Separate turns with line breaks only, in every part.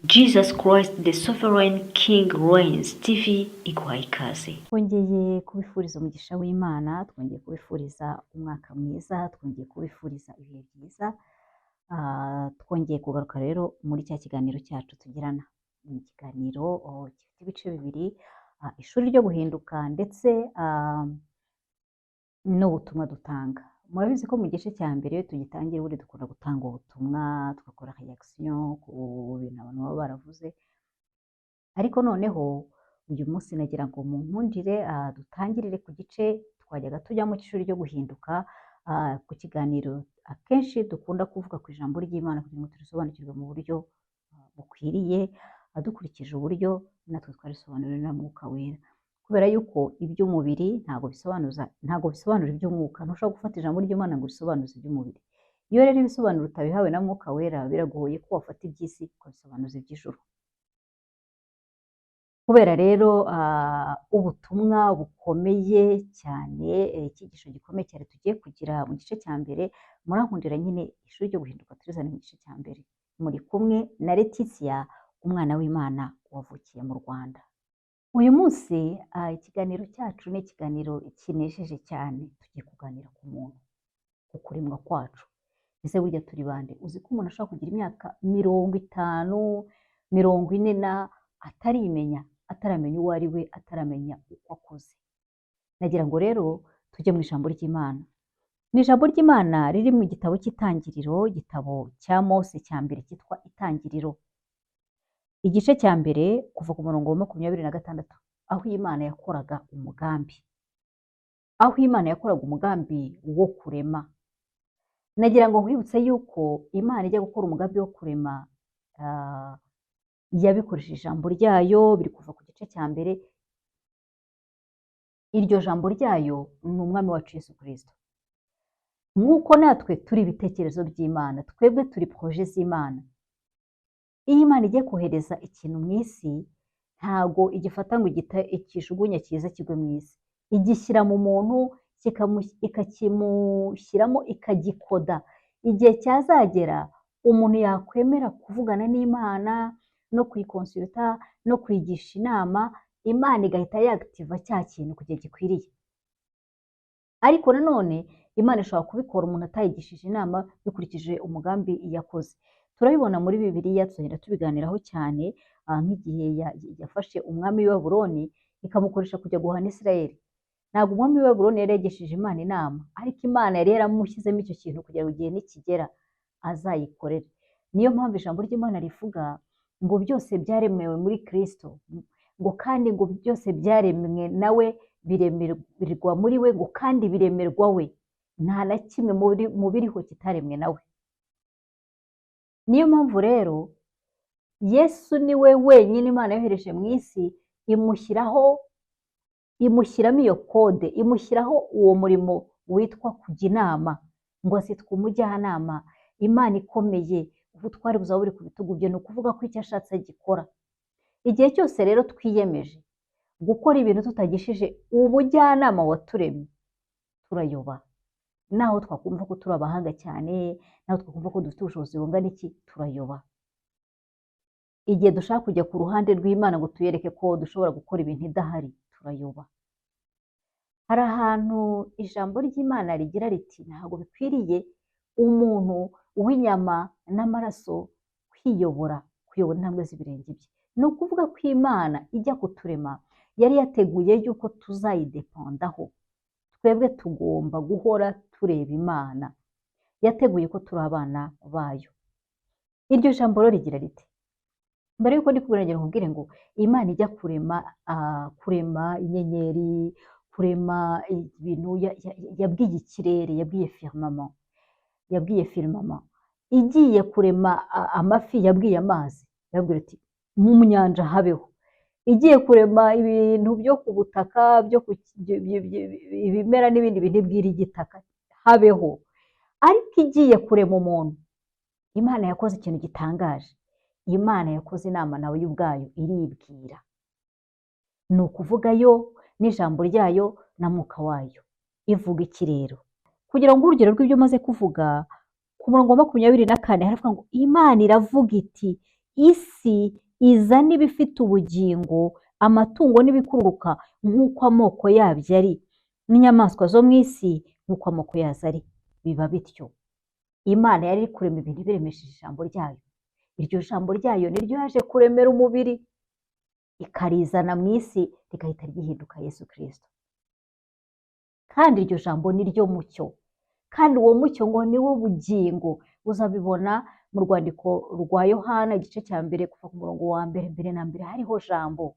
Jesus Christ the Sovereign King Reigns TV iguhaye ikaze.
Twongeye kubifuriza umugisha w'Imana, twongeye kubifuriza umwaka mwiza, twongeye kubifuriza ibihe byiza. Twongeye kugaruka rero muri cya kiganiro cyacu tugirana. Ni ikiganiro gifite ibice bibiri, ishuri ryo guhinduka ndetse n'ubutumwa dutanga. Murabizi ko mu gice cya mbere iyo tugitangira ubundi dukunda gutanga ubutumwa, tugakora reaction ku bintu abantu baba baravuze, ariko noneho uyu munsi nagira ngo munkundire dutangirire ku gice twajyaga tujyamo cy'ishuri ryo guhinduka, ku kiganiro akenshi dukunda kuvuga ku ijambo ry'Imana kugira ngo turisobanukirwe mu buryo bukwiriye, dukurikije uburyo natwe twarisobanuriwe na Mwuka Wera. Kubera yuko iby'umubiri ntabwo bisobanuza, ntabwo bisobanura iby'umwuka. Ntushobora gufata ijambo ry'Imana ngo urisobanuze iby'umubiri. Iyo rero ibisobanuro utabihawe na Mwuka Wera, biragoye ko wafata iby'isi ukabisobanuza iby'ijuru. Kubera rero ubutumwa bukomeye cyane, icyigisho gikomeye cyane tugiye kugira mu gice cya mbere, murankundira nyine ishuri ryo guhinduka turizane mu gice cya mbere. Muri kumwe na Letitia, umwana w'Imana wavukiye mu Rwanda. Uyu munsi ikiganiro cyacu ni ikiganiro kinejeje cyane. Tugiye kuganira ku muntu, ku kuremwa kwacu. Ese burya turi bande? Uzi ko umuntu ashobora kugira imyaka 50, 40 na atarimenya, ataramenya uwo ari we, ataramenya uko akoze? Nagira ngo rero tujye mu ijambo ry'Imana. Ni ijambo ry'Imana riri mu gitabo cy'Itangiriro, igitabo cya Mose cya mbere cyitwa Itangiriro. Igice cya mbere kuva ku murongo wa 26, aho Imana yakoraga umugambi. Aho Imana yakoraga umugambi wo kurema. Nagira ngo nkwibutse yuko Imana ijya gukora umugambi wo kurema, yabikoresheje ijambo ryayo, biri kuva ku gice cya mbere. Iryo jambo ryayo ni Umwami wacu Yesu Kirisito. Nk'uko natwe turi ibitekerezo by'Imana, twebwe turi projet z'Imana. Iyo Imana igiye kohereza ikintu mu isi, ntago igifata ngo ikijugunye kize kigwe mu isi. Igishyira mu muntu, ikakimushyiramo, ikagikoda. Igihe cyazagera umuntu yakwemera kuvugana n'Imana no kuyiconsulta no kuyigisha inama, Imana igahita yaactiva cya kintu ku gihe gikwiriye. Ariko nanone Imana ishobora kubikora umuntu atayigishije inama, bikurikije umugambi yakoze. Turabibona muri Bibiliya, tuzagenda tubiganiraho cyane, nk'igihe yafashe umwami w'i Babuloni ikamukoresha kujya guhana Isirayeli. Ntabwo umwami w'i Babuloni yari yagishije Imana inama, ariko Imana yari yaramushyizemo icyo kintu kugira ngo igihe nikigera azayikorere. Niyo mpamvu ijambo ry'Imana rivuga ngo byose byaremewe muri Kristo, ngo kandi ngo byose byaremwe nawe, biremerwa muri we, ngo kandi biremerwa we. Nta na kimwe mu biriho kitaremwe nawe. Niyo mpamvu rero Yesu ni we wenyine Imana yohereje mu isi, imushyiraho, imushyiramo iyo code, imushyiraho uwo murimo witwa kujya inama, ngo azitwa Umujyanama, Imana ikomeye, ubutware buzaba buri ku bitugu bye. Ni ukuvuga ko icyo ashatse agikora. Igihe cyose rero twiyemeje gukora ibintu tutagishije ubujyanama waturemye, turayoba. Naho twakumva ko turi abahanga cyane, naho twakumva ko dufite ubushobozi bungana iki, turayoba. Igihe dushaka kujya ku ruhande rw'Imana ngo tuyereke ko dushobora gukora ibintu idahari, turayoba. Hari ahantu ijambo ry'Imana rigira riti: "Ntabwo bikwiriye umuntu w'inyama n'amaraso kwiyobora, kuyobora intambwe z'ibirenge bye." Ni ukuvuga ko Imana ijya kuturema yari yateguye yuko tuzayidependaho. Twebwe tugomba guhora tureba Imana. Yateguye ko turi abana bayo. Iryo jambo rero rigira riti, mbere yuko ndi kubwira, nkubwire ngo Imana ijya kurema, kurema inyenyeri, kurema ibintu, yabwiye ikirere, yabwiye firmament, yabwiye firmament. Igiye kurema amafi, yabwiye amazi, yabwira iti: "Mu nyanja habeho." Igiye kurema ibintu byo ku butaka, byo ku ibimera n'ibindi bintu, ibwira igitaka: "Habeho." Ariko igiye kurema umuntu, Imana yakoze ikintu gitangaje. Imana yakoze inama nawe yo ubwayo, iribwira. Ni ukuvuga yo n'ijambo ryayo na Mwuka wayo. Ivuga iki rero? Kugira ngo urugero rw'ibyo umaze kuvuga, Ku murongo wa 24 haravuga ngo: "Imana iravuga iti: 'Isi izane ibifite ubugingo, amatungo n'ibikururuka nk'uko amoko yabyo ari, n'inyamaswa zo mu isi nk'uko amoko yazo ari.' Biba bityo." Imana yari iri kurema ibintu ibiremesheje ijambo ryayo. Iryo jambo ryayo niryo yaje kuremera umubiri, ikarizana mu isi, rigahita ryihinduka Yesu Kirisito. Kandi iryo jambo ni ryo mucyo, kandi uwo mucyo ngo ni wo bugingo. Uzabibona mu rwandiko rwa Yohana, igice cya mbere, kuva ku murongo wa mbere: "Mbere na mbere hariho Jambo,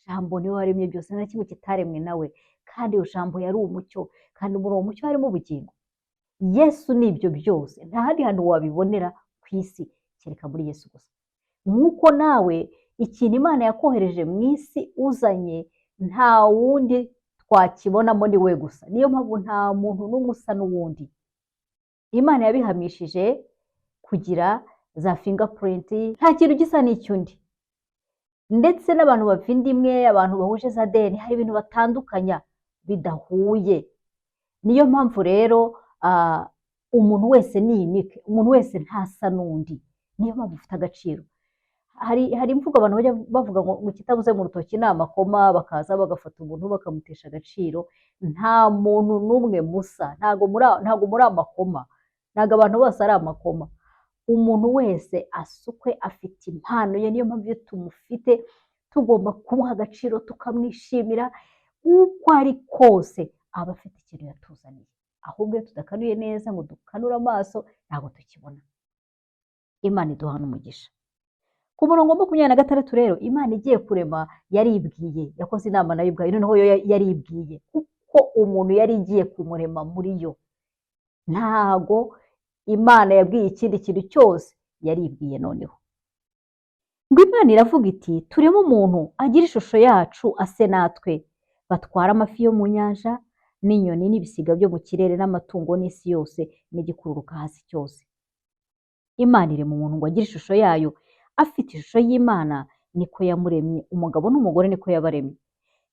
Jambo niwe waremye byose, nta kimwe kitaremwe nawe, kandi iyo Jambo yari umucyo, kandi muri uwo mucyo harimo ubugingo." Yesu ni ibyo byose. Nta handi hantu wabibonera ku isi kereka muri Yesu gusa. Nk'uko nawe ikintu Imana yakohereje mu isi uzanye, nta wundi twakibonamo, ni we gusa. Niyo mpamvu nta muntu n'umwe usa n'uwundi. Imana yabihamishije kugira za fingerprint, nta kintu gisa n'icy'undi. Ndetse n'abantu bava inda imwe, abantu bahuje za ADN, hari ibintu batandukanya bidahuye. Niyo mpamvu rero umuntu wese ni unique, umuntu wese ntasa n'undi. Niyo mpamvu ufite agaciro. Hari imvugo abantu bajya bavuga ngo ikitabuze mu rutoki ni amakoma, bakaza bagafata umuntu bakamutesha agaciro. Nta muntu n'umwe musa, ntabwo muri amakoma, ntabwo abantu bose ari amakoma. Umuntu wese asukwe afite impano ye. Niyo mpamvu iyo tumufite tugomba kumuha agaciro, tukamwishimira uko ari kose. Aba afite ikintu yatuzaniye. Ahubwo iyo tudakanuye neza ngo dukanure amaso, ntabwo tukibona. Imana iduha n'umugisha. Ku murongo wa 26 rero, Imana igiye kurema yaribwiye, yakoze inama nayo ubwayo. Noneho yo yaribwiye, kuko umuntu yari igiye kumurema muri yo. Ntago Imana yabwiye ikindi kintu cyose, yaribwiye. Noneho ngo Imana iravuga iti: "Tureme umuntu agira ishusho yacu, ase natwe, batwara amafi yo mu nyanja n'inyoni n'ibisiga byo mu kirere n'amatungo n'isi yose n'igikururuka hasi cyose." Imana irema umuntu ngo agire ishusho yayo, afite ishusho y'Imana niko yamuremye, umugabo n'umugore niko yabaremye.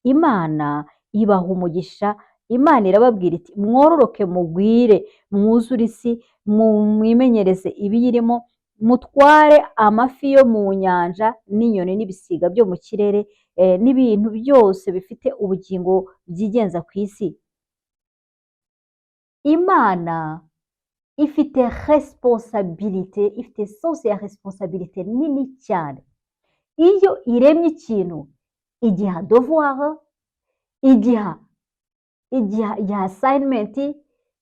Imana ibaha umugisha. Imana irababwira iti: "Mwororoke mugwire, mwuzure isi, mwimenyereze ibiyirimo, mutware amafi yo mu nyanja n'inyoni n'ibisiga byo mu kirere, n'ibintu byose bifite ubugingo byigenza ku isi." Imana ifite responsabilité, ifite source ya responsabilité nini cyane. Iyo iremye ikintu, igiha devoir, igiha assignment,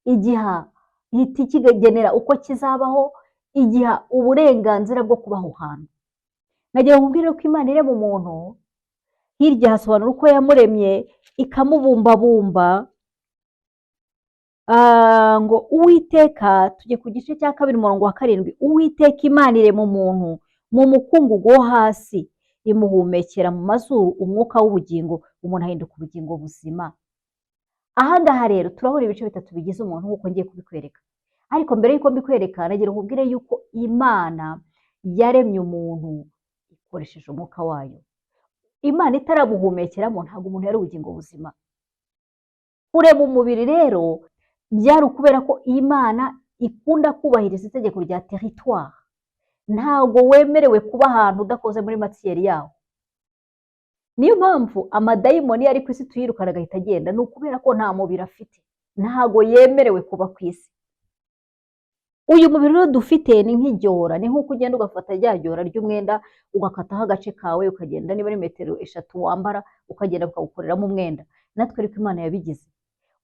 igiha ihita ikigenera uko kizabaho, igiha uburenganzira bwo kuba aho hantu. Nagira ngo nkubwire ko Imana irema umuntu, hirya hasobanura uko yamuremye, ikamubumbabumba. Ngo Uwiteka, tujye ku gice cya kabiri, umurongo wa 7: "Uwiteka Imana irema umuntu mu mukungugu wo hasi, imuhumekera mu mazuru umwuka w'ubugingo, umuntu ahinduka ubugingo buzima." Aha ngaha rero turabona ibice bitatu bigize umuntu nk'uko ngiye kubikwereka. Ariko mbere y'uko mbikwereka, nagira ngo nkubwire yuko Imana yaremye umuntu ikoresheje umwuka wayo. Imana itaramuhumekeramo, ntabwo umuntu yari ubugingo buzima. Kurema umubiri rero byari ukubera ko Imana ikunda kubahiriza itegeko rya territoire. Ntabwo wemerewe kuba ahantu udakoze muri matière yaho. Niyo mpamvu amadayimoni iyo ari ku isi tuyirukana agahita agenda, ni ukubera ko nta mubiri afite, ntabwo yemerewe kuba ku isi. Uyu mubiri rero dufite ni nk'igihora, ni nk'uko ugenda ugafata rya gihora ry'umwenda, ugakataho agace kawe, ukagenda niba ari metero 3 wambara, ukagenda bakawukoreramo umwenda. Natwe ariko Imana yabigize.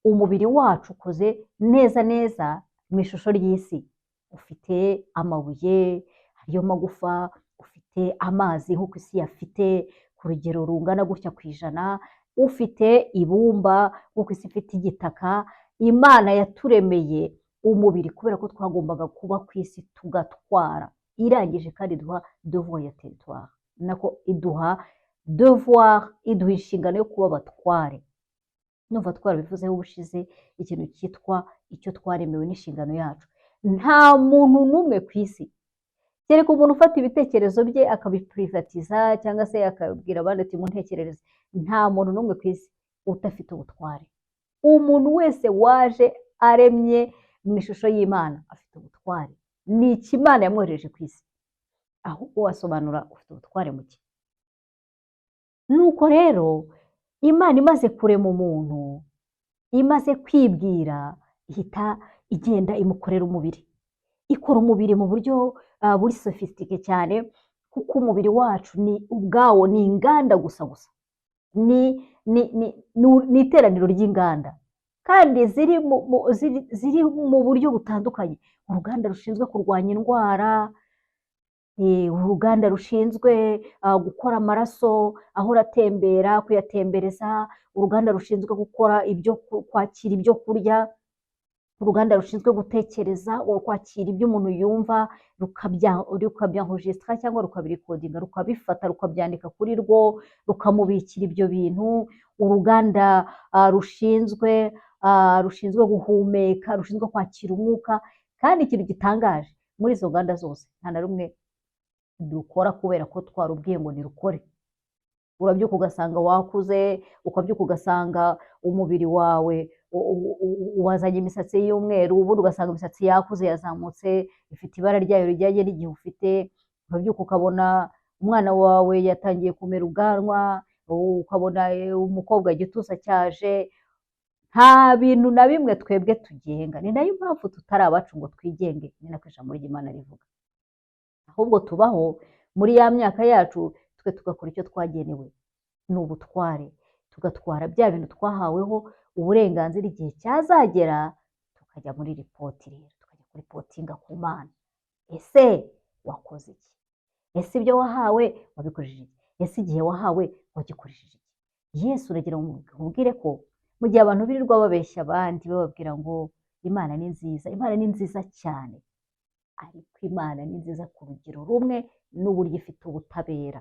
Umubiri wacu ukoze neza neza mu ishusho ry'isi. Ufite amabuye ariyo magufa, ufite amazi nk'uko isi yafite ku rugero rungana gutya ku ijana, ufite ibumba nk'uko isi ifite igitaka. Imana yaturemeye umubiri kubera ko twagombaga kuba ku isi tugatwara. Irangije kandi iduha devoir ya territoire, nako iduha devoir, iduha inshingano yo kuba abatware. Numva twarabivuzeho ubushize, ikintu cyitwa icyo twaremewe n'inshingano yacu. Nta muntu n'umwe ku isi, kereka umuntu ufata ibitekerezo bye akabiprivatiza, cyangwa se akabwira abandi ati: "Muntekerereze." Nta muntu n'umwe ku isi udafite ubutware. Umuntu wese waje aremye mu ishusho y'Imana afite ubutware. Ni iki Imana yamwohereje ku isi? Ahubwo wasobanura ufite ubutware muke. Nuko rero Imana imaze kurema umuntu, imaze kwibwira, ihita igenda imukorera umubiri. Ikora umubiri mu buryo buri sophistiqué cyane, kuko umubiri wacu ni ubwawo ni inganda gusa gusa, ni iteraniro ry'inganda kandi ziri mu buryo butandukanye. Uruganda rushinzwe kurwanya indwara, uruganda rushinzwe gukora amaraso ahora atembera, kuyatembereza, uruganda rushinzwe gukora ibyo kwakira ibyo kurya, uruganda rushinzwe gutekereza, kwakira ibyo umuntu yumva, rukabyanregistra cyangwa rukabirecordinga, rukabifata, rukabyandika kuri rwo, rukamubikira ibyo bintu, uruganda rushinzwe guhumeka, rushinzwe kwakira umwuka. Kandi ikintu gitangaje, muri izo nganda zose nta na rumwe dukora kubera ko twarubwiye ngo nirukore. Urabyuka ugasanga wakuze, ukabyuka ugasanga umubiri wawe wazanye imisatsi y'umweru, ubundi ugasanga imisatsi yakuze, yazamutse, ifite ibara ryayo rijyanye n'igihe ufite. Urabyuka ukabona umwana wawe yatangiye kumera ubwanwa, ukabona umukobwa igituza cyaje. Nta bintu na bimwe twebwe tugenga. Ni nayo mpamvu tutari abacu ngo twigenge, ni nako ijambo ry'Imana rivuga. Ahubwo tubaho muri ya myaka yacu, twe tugakora icyo twagenewe, ni ubutware, tugatwara bya bintu twahaweho uburenganzira. Igihe cyazagera tukajya muri report rero, tukajya kureportinga ku Mana. Ese wakoze iki? Ese ibyo wahawe wabikoresheje iki? Ese igihe wahawe wagikoresheje iki? Yesu, uragira ngo nkubwire ko mu gihe abantu birirwa babeshya abandi, bababwira ngo Imana ni nziza, Imana ni nziza cyane, ariko Imana ni nziza ku rugero rumwe n'uburyo ifite ubutabera.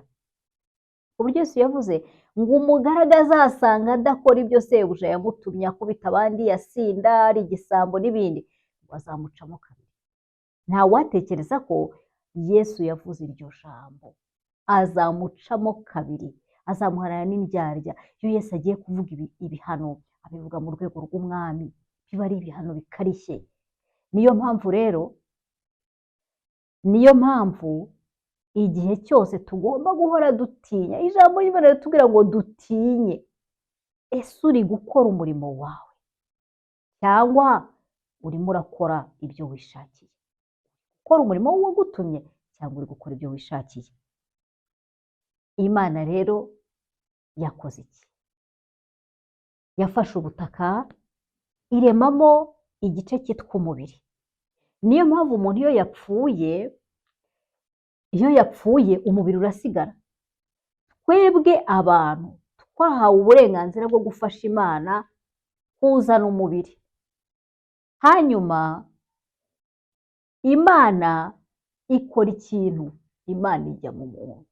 Uburyo Yesu yavuze ngo umugaragu azasanga adakora ibyo sebuja yamutumye, akubita abandi, yasinda, ari igisambo n'ibindi, ngo azamucamo kabiri. Ntawatekereza ko Yesu yavuze iryo jambo, azamucamo kabiri, azamuharana n'indyarya. Iyo Yesu agiye kuvuga ibihano, abivuga mu rwego rw'umwami, biba ari ibihano bikarishye. Niyo mpamvu rero, niyo mpamvu igihe cyose tugomba guhora dutinya. Ijambo ry'Imana riratubwira ngo dutinye. Ese uri gukora umurimo wawe cyangwa urimo urakora ibyo wishakiye? Gukora umurimo w'uwagutumye cyangwa uri gukora ibyo wishakiye? Imana rero yakoze iki? Yafashe ubutaka, iremamo igice cyitwa umubiri. Niyo mpamvu umuntu iyo yapfuye umubiri urasigara. Twebwe abantu twahawe uburenganzira bwo gufasha Imana kuzana umubiri, hanyuma Imana ikora ikintu. Imana ijya mu muntu.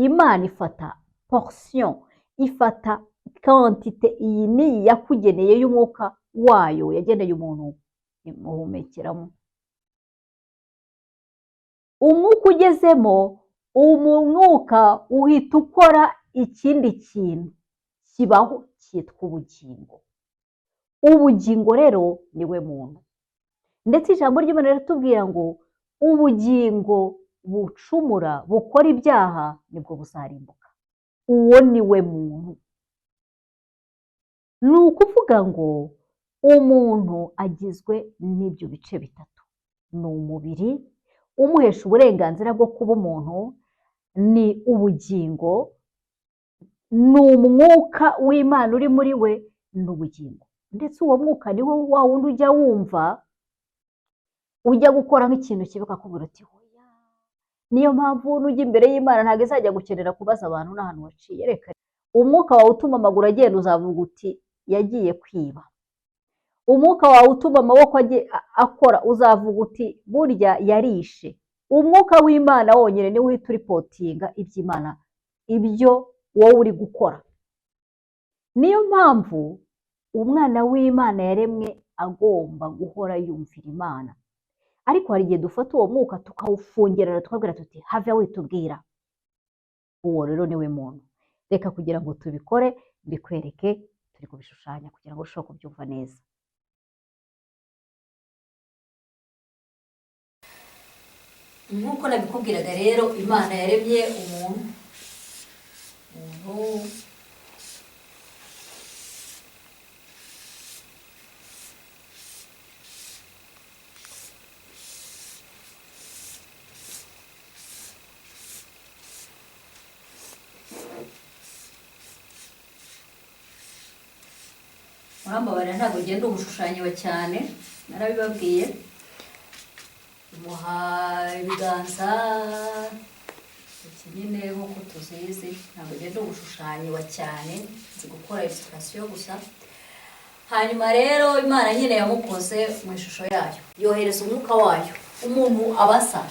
Imana ifata portion, ifata quantité iyi n'iyi yakugeneye y'umwuka wayo yageneye umuntu, imuhumekeramo. Umwuka ugezemo, umwuka uhita ukora ikindi kintu kibaho cyitwa ubugingo. Ubugingo rero niwe muntu. Ndetse ijambo ry'Imana riratubwira ngo ubugingo bucumura, bukora ibyaha, nibwo buzarimbuka. Uwo ni we muntu. Ni ukuvuga ngo umuntu agizwe n'ibyo bice bitatu: ni umubiri umuhesha uburenganzira bwo kuba umuntu, ni ubugingo, ni umwuka w'Imana uri muri we, ni ubugingo. Ndetse uwo mwuka ni wo wa wundi ujya wumva ujya gukora nk'ikintu kibi ukakubwira uti hoya. Niyo mpamvu nujya imbere y'Imana ntabwo izajya gukenera kubaza abantu n'ahantu waciye. Reka, umwuka wawe utuma amaguru agenda, uzavuga uti yagiye kwiba. Umwuka wawe utuma amaboko akora, uzavuga uti burya yarishe. Umwuka w'Imana wonyine niwe uhita ureportinga iby'Imana, ibyo wowe uri gukora. Niyo mpamvu umwana w'Imana yaremwe agomba guhora yumvira Imana. Ariko hari igihe dufata uwo mwuka tukawufungirana, tukabwira tuti have, witubwira. Uwo rero niwe muntu. Reka kugira ngo tubikore, mbikwereke turi kubishushanya kugira ngo urusheho kubyumva neza. Nk'uko nabikubwiraga rero, Imana yaremye umuntu. Umuntu murambabarira, ntabwo ugenda umushushanyi wa cyane, narabibabwiye. Imuha ibiganza iki nyine nk'uko tuzizi. Ntabwo ugenda umushushanyi wa cyane, nzi gukora illustration gusa. Hanyuma rero Imana nyine yamukoze mu ishusho yayo, yohereza umwuka wayo, umuntu abasa.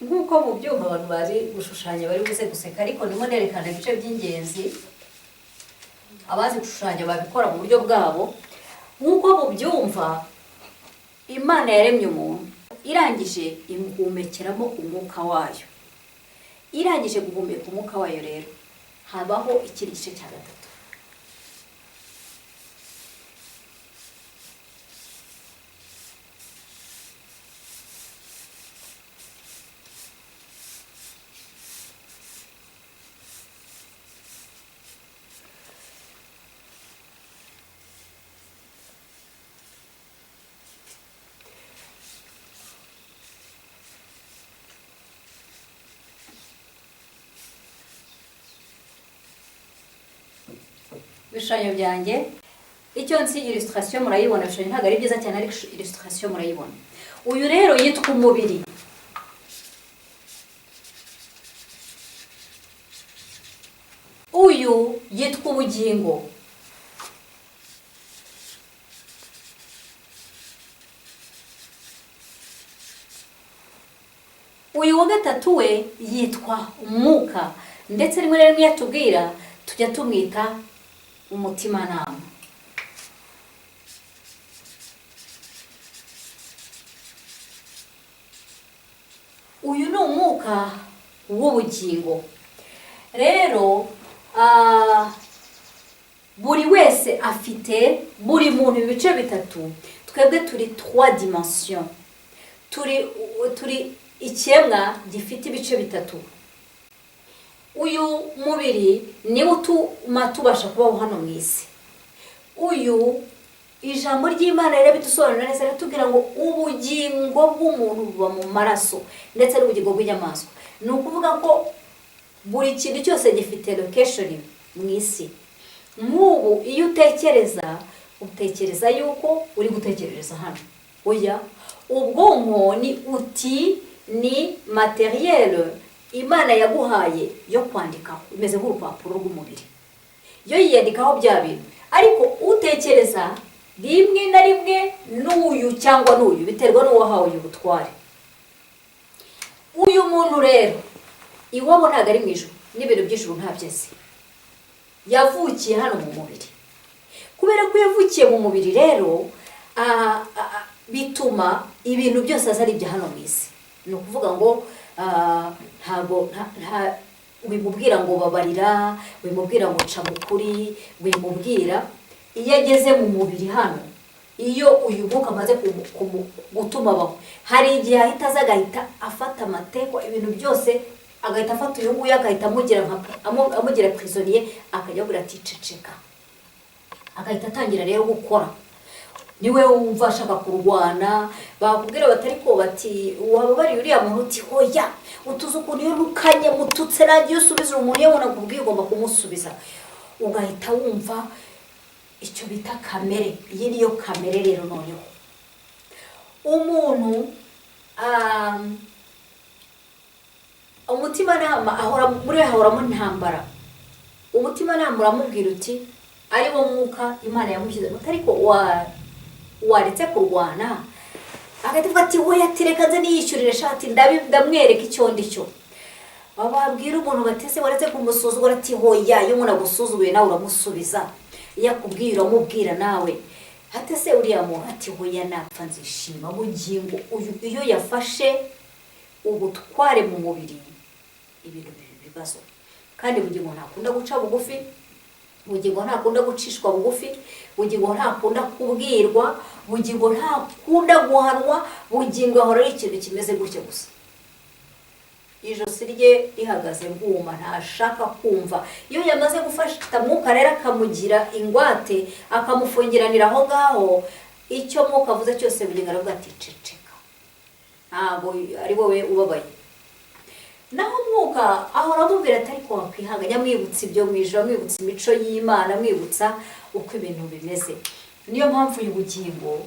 Nk'uko mu byumva abantu bazi gushushanya bari buze guseka, ariko ndimo nerekana ibice by'ingenzi. Abazi gushushanya babikora mu buryo bwabo. Nk'uko mubyumva, Imana yaremye umuntu, irangije imuhumekeramo umwuka wayo. Irangije guhumeka umwuka wayo rero, habaho ikindi gice cya gatatu. Ibishushanyo byanjye, icyo nzi, illustration murayibona. Ibishushanyo ntabwo ari byiza cyane, ariko illustration murayibona. Uyu rero yitwa umubiri. Uyu yitwa ubugingo. Uyu wa gatatu we yitwa umwuka, ndetse rimwe na rimwe iyo atubwira tujya tumwita umutimanama. Uyu ni umwuka w'ubugingo. Rero buri wese afite, buri muntu, ibice bitatu. Twebwe turi trois dimensions, turi ikiremwa gifite ibice bitatu. Uyu mubiri niwo utuma tubasha kubaho hano mu isi. Uyu, ijambo ry'Imana rero bidusobanurira neza, riratubwira ngo ubugingo bw'umuntu buba mu maraso, ndetse n'ubugingo bw'inyamaswa. Ni ukuvuga ko buri kintu cyose gifite location mu isi. Nk'ubu iyo utekereza, utekereza yuko uri gutekerereza hano. Oya, ubwonko ni outil, ni matériel Imana yaguhaye yo kwandikaho, imeze nk'urupapuro rw'umubiri, yo yiyandikaho bya bintu. Ariko utekereza rimwe na rimwe n'uyu cyangwa n'uyu, biterwa n'uwahawe uyu butware. Uyu muntu rero iwabo ntabwo ari mu ijuru, n'ibintu by'ijuru ntabyo azi. Yavukiye hano mu mubiri. Kubera ko yavukiye mu mubiri rero, bituma ibintu byose azi ari ibya hano mu isi. Ni ukuvuga ngo ntabwo wimubwira ngo babarira, wimubwira ngo ca mukuri, wimubwira. Iyo ageze mu mubiri hano, iyo uyu mwuka amaze gutuma abaho, hari igihe ahita aza agahita afata amategeko, ibintu byose, agahita afata uyu nguyu, agahita amugira prisonnier, akajya abwira ati ceceka, agahita atangira rero gukora. Niwe wumva ashaka kurwana, bakubwira bati ariko bati wababariye uriya muntu, uti hoya, utuze ukuntu iyo ntukanye mututse nanjye. Iyo usubiza umuntu, iyo umuntu akubwiye ugomba kumusubiza, ugahita wumva icyo bita kamere. Iyi niyo kamere rero. Noneho umuntu, umutimanama ahora muri we, hahoramo intambara. Umutimanama uramubwira uti, ari wo mwuka Imana yamushyizemo, ariko waretse kurwana, agahita avuga ati we, ati reka nze niyishyurire shati, ndamwereka icyo ndi cyo. Bababwira umuntu batese waretse kumusuzugura, ati hoya, iyo umuntu agusuzuguye nawe uramusubiza, iyo akubwiye uramubwira nawe. Ate se uriya muntu? Ati hoya, napfa nzishima. Bugingo uyu iyo yafashe ubutware mu mubiri, ibintu biba ibibazo. Kandi Bugingo ntakunda guca bugufi, Bugingo ntakunda gucishwa bugufi, Bugingo ntakunda kubwirwa, Bugingo ntakunda guhanwa. Bugingo ahora ari ikintu kimeze gutya gusa, ijosi rye rihagaze bwuma, ntashaka kumva. Iyo yamaze gufata Mwuka rero akamugira ingwate, akamufungiranira aho ngaho, icyo Mwuka avuze cyose Bugingo aravuga ati ceceka, ntabwo ari wowe ubabaye. Naho Mwuka ahora amubwira ati ariko wakwihanganya, amwibutsa ibyo mu ijoro, amwibutsa imico y'Imana, amwibutsa uko ibintu bimeze. Niyo mpamvu uyu Bugingo,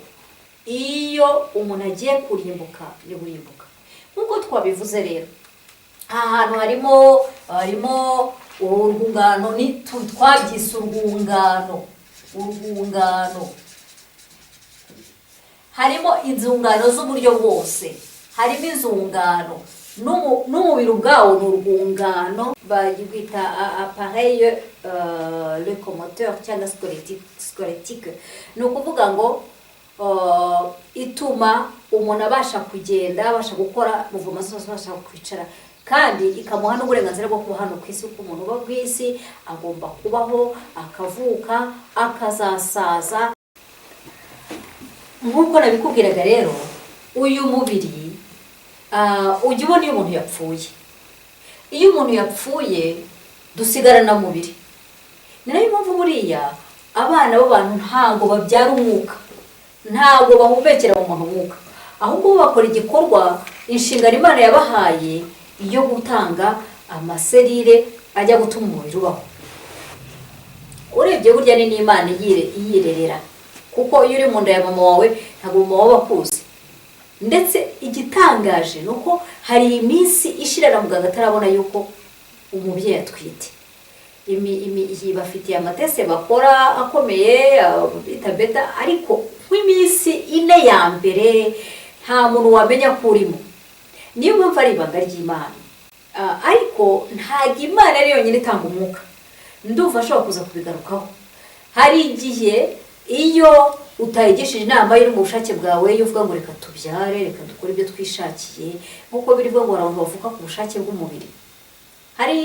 iyo umuntu agiye kurimbuka, ni burimbuka. Nk'uko twabivuze rero, aha hantu harimo urwungano, ni twabyise urwungano. Harimo inzungano z'uburyo bwose, harimo inzungano n'umubiri ubwawo ni urwungano, bagwita appareil locomoteur cyangwa squelettique. Ni ukuvuga ngo ituma umuntu abasha kugenda, abasha gukora mouvement zose, abasha kwicara, kandi ikamuha n'uburenganzira bwo kuba hano ku isi, kuko umuntu uba ku isi agomba kubaho, akavuka, akazasaza. Nk'uko nabikubwiraga rero, uyu mubiri, ujya ubona iyo umuntu yapfuye, iyo umuntu yapfuye dusigarana mubiri. Ni nayo mpamvu buriya abana b'abantu ntabwo babyara umwuka, ntabwo bahumekera mu muntu umwuka, ahubwo bo bakora igikorwa, inshingano Imana yabahaye yo gutanga amaserire ajya gutuma umubiri ubaho. Urebye burya ni n'Imana iyirerera, kuko iyo uri mu nda ya mama wawe ntabwo mama wawe akuzi. Ndetse igitangaje ni uko hari iminsi ishira na muganga atarabona yuko umubyeyi atwite. Iyi bafitiye amatest bakora akomeye, bita beta, ariko nk'iminsi 4 ya mbere nta muntu wamenya ko urimo. Niyo mpamvu ari ibanga ry'Imana. Ariko ntabwo Imana ari yonyine itanga umwuka, ndumva ashobora kuza kubigarukaho. Hari igihe iyo utayigishije inama, iri mu bushake bwawe, iyo uvuga ngo reka tubyare, reka dukore ibyo twishakiye, nk'uko birivuga ngo hari abantu bavuka ku bushake bw'umubiri, hari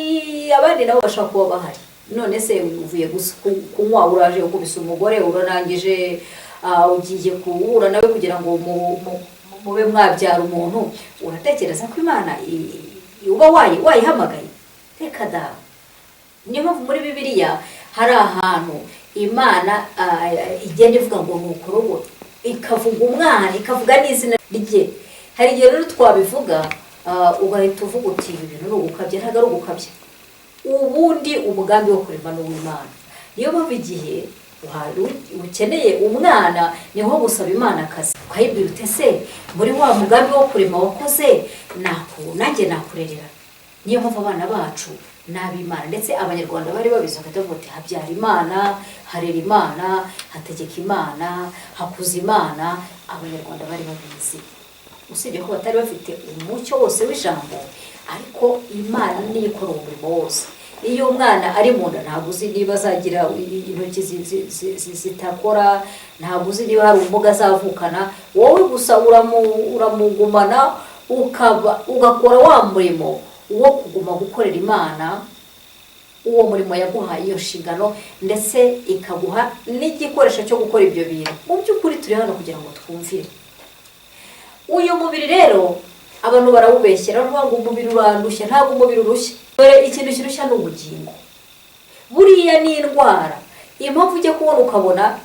abandi nabo bashobora kuba bahari. None se uvuye kunywa, uraje ukubise umugore, urarangije, ugiye guhura nawe kugira ngo mube mwabyara umuntu, uratekereza ko Imana uba wayihamagaye? Reka da. Niyo mpamvu muri Bibiliya hari ahantu Imana igenda ivuga ngo ni ukurogo, ikavuga umwana, ikavuga n'izina rye. Hari igihe rero twabivuga, ugahita uvuga uti ibi bintu ni ugukabya. Ntabwo ari ugukabya. Ubundi umugambi wo kurema ni uw'Imana. Niyo mpamvu igihe ukeneye umwana ni nko gusaba Imana akazi, ukayibwira uti ese muri wa mugambi wo kurema wakoze, nanjye nakurerera. Niyo mpamvu abana bacu ni ab'Imana. Ndetse Abanyarwanda bari babizi, bagahita bavuga bati habyara Imana, harera Imana, hategeka Imana, hakuza Imana. Abanyarwanda bari babizi, usibye ko batari bafite umucyo wose w'ijambo, ariko Imana niyo ikora uwo murimo wose. Iyo umwana ari mu nda ntabwo uzi niba azagira intoki zitakora, ntabwo uzi niba hari ubumuga azavukana. Wowe gusa uramugumana, ukaba ugakora wa murimo wo kuguma gukorera Imana, uwo murimo yaguhaye, iyo nshingano, ndetse ikaguha n'igikoresho cyo gukora ibyo bintu. Mu by'ukuri turi hano kugira ngo twumvire. Uyu mubiri rero abantu barawubeshyera, baravuga ngo umubiri urandushya. Ntabwo umubiri urushya. Dore ikintu kirushya ni ubugingo. Buriya ni indwara. Impamvu ujya kubona ukabona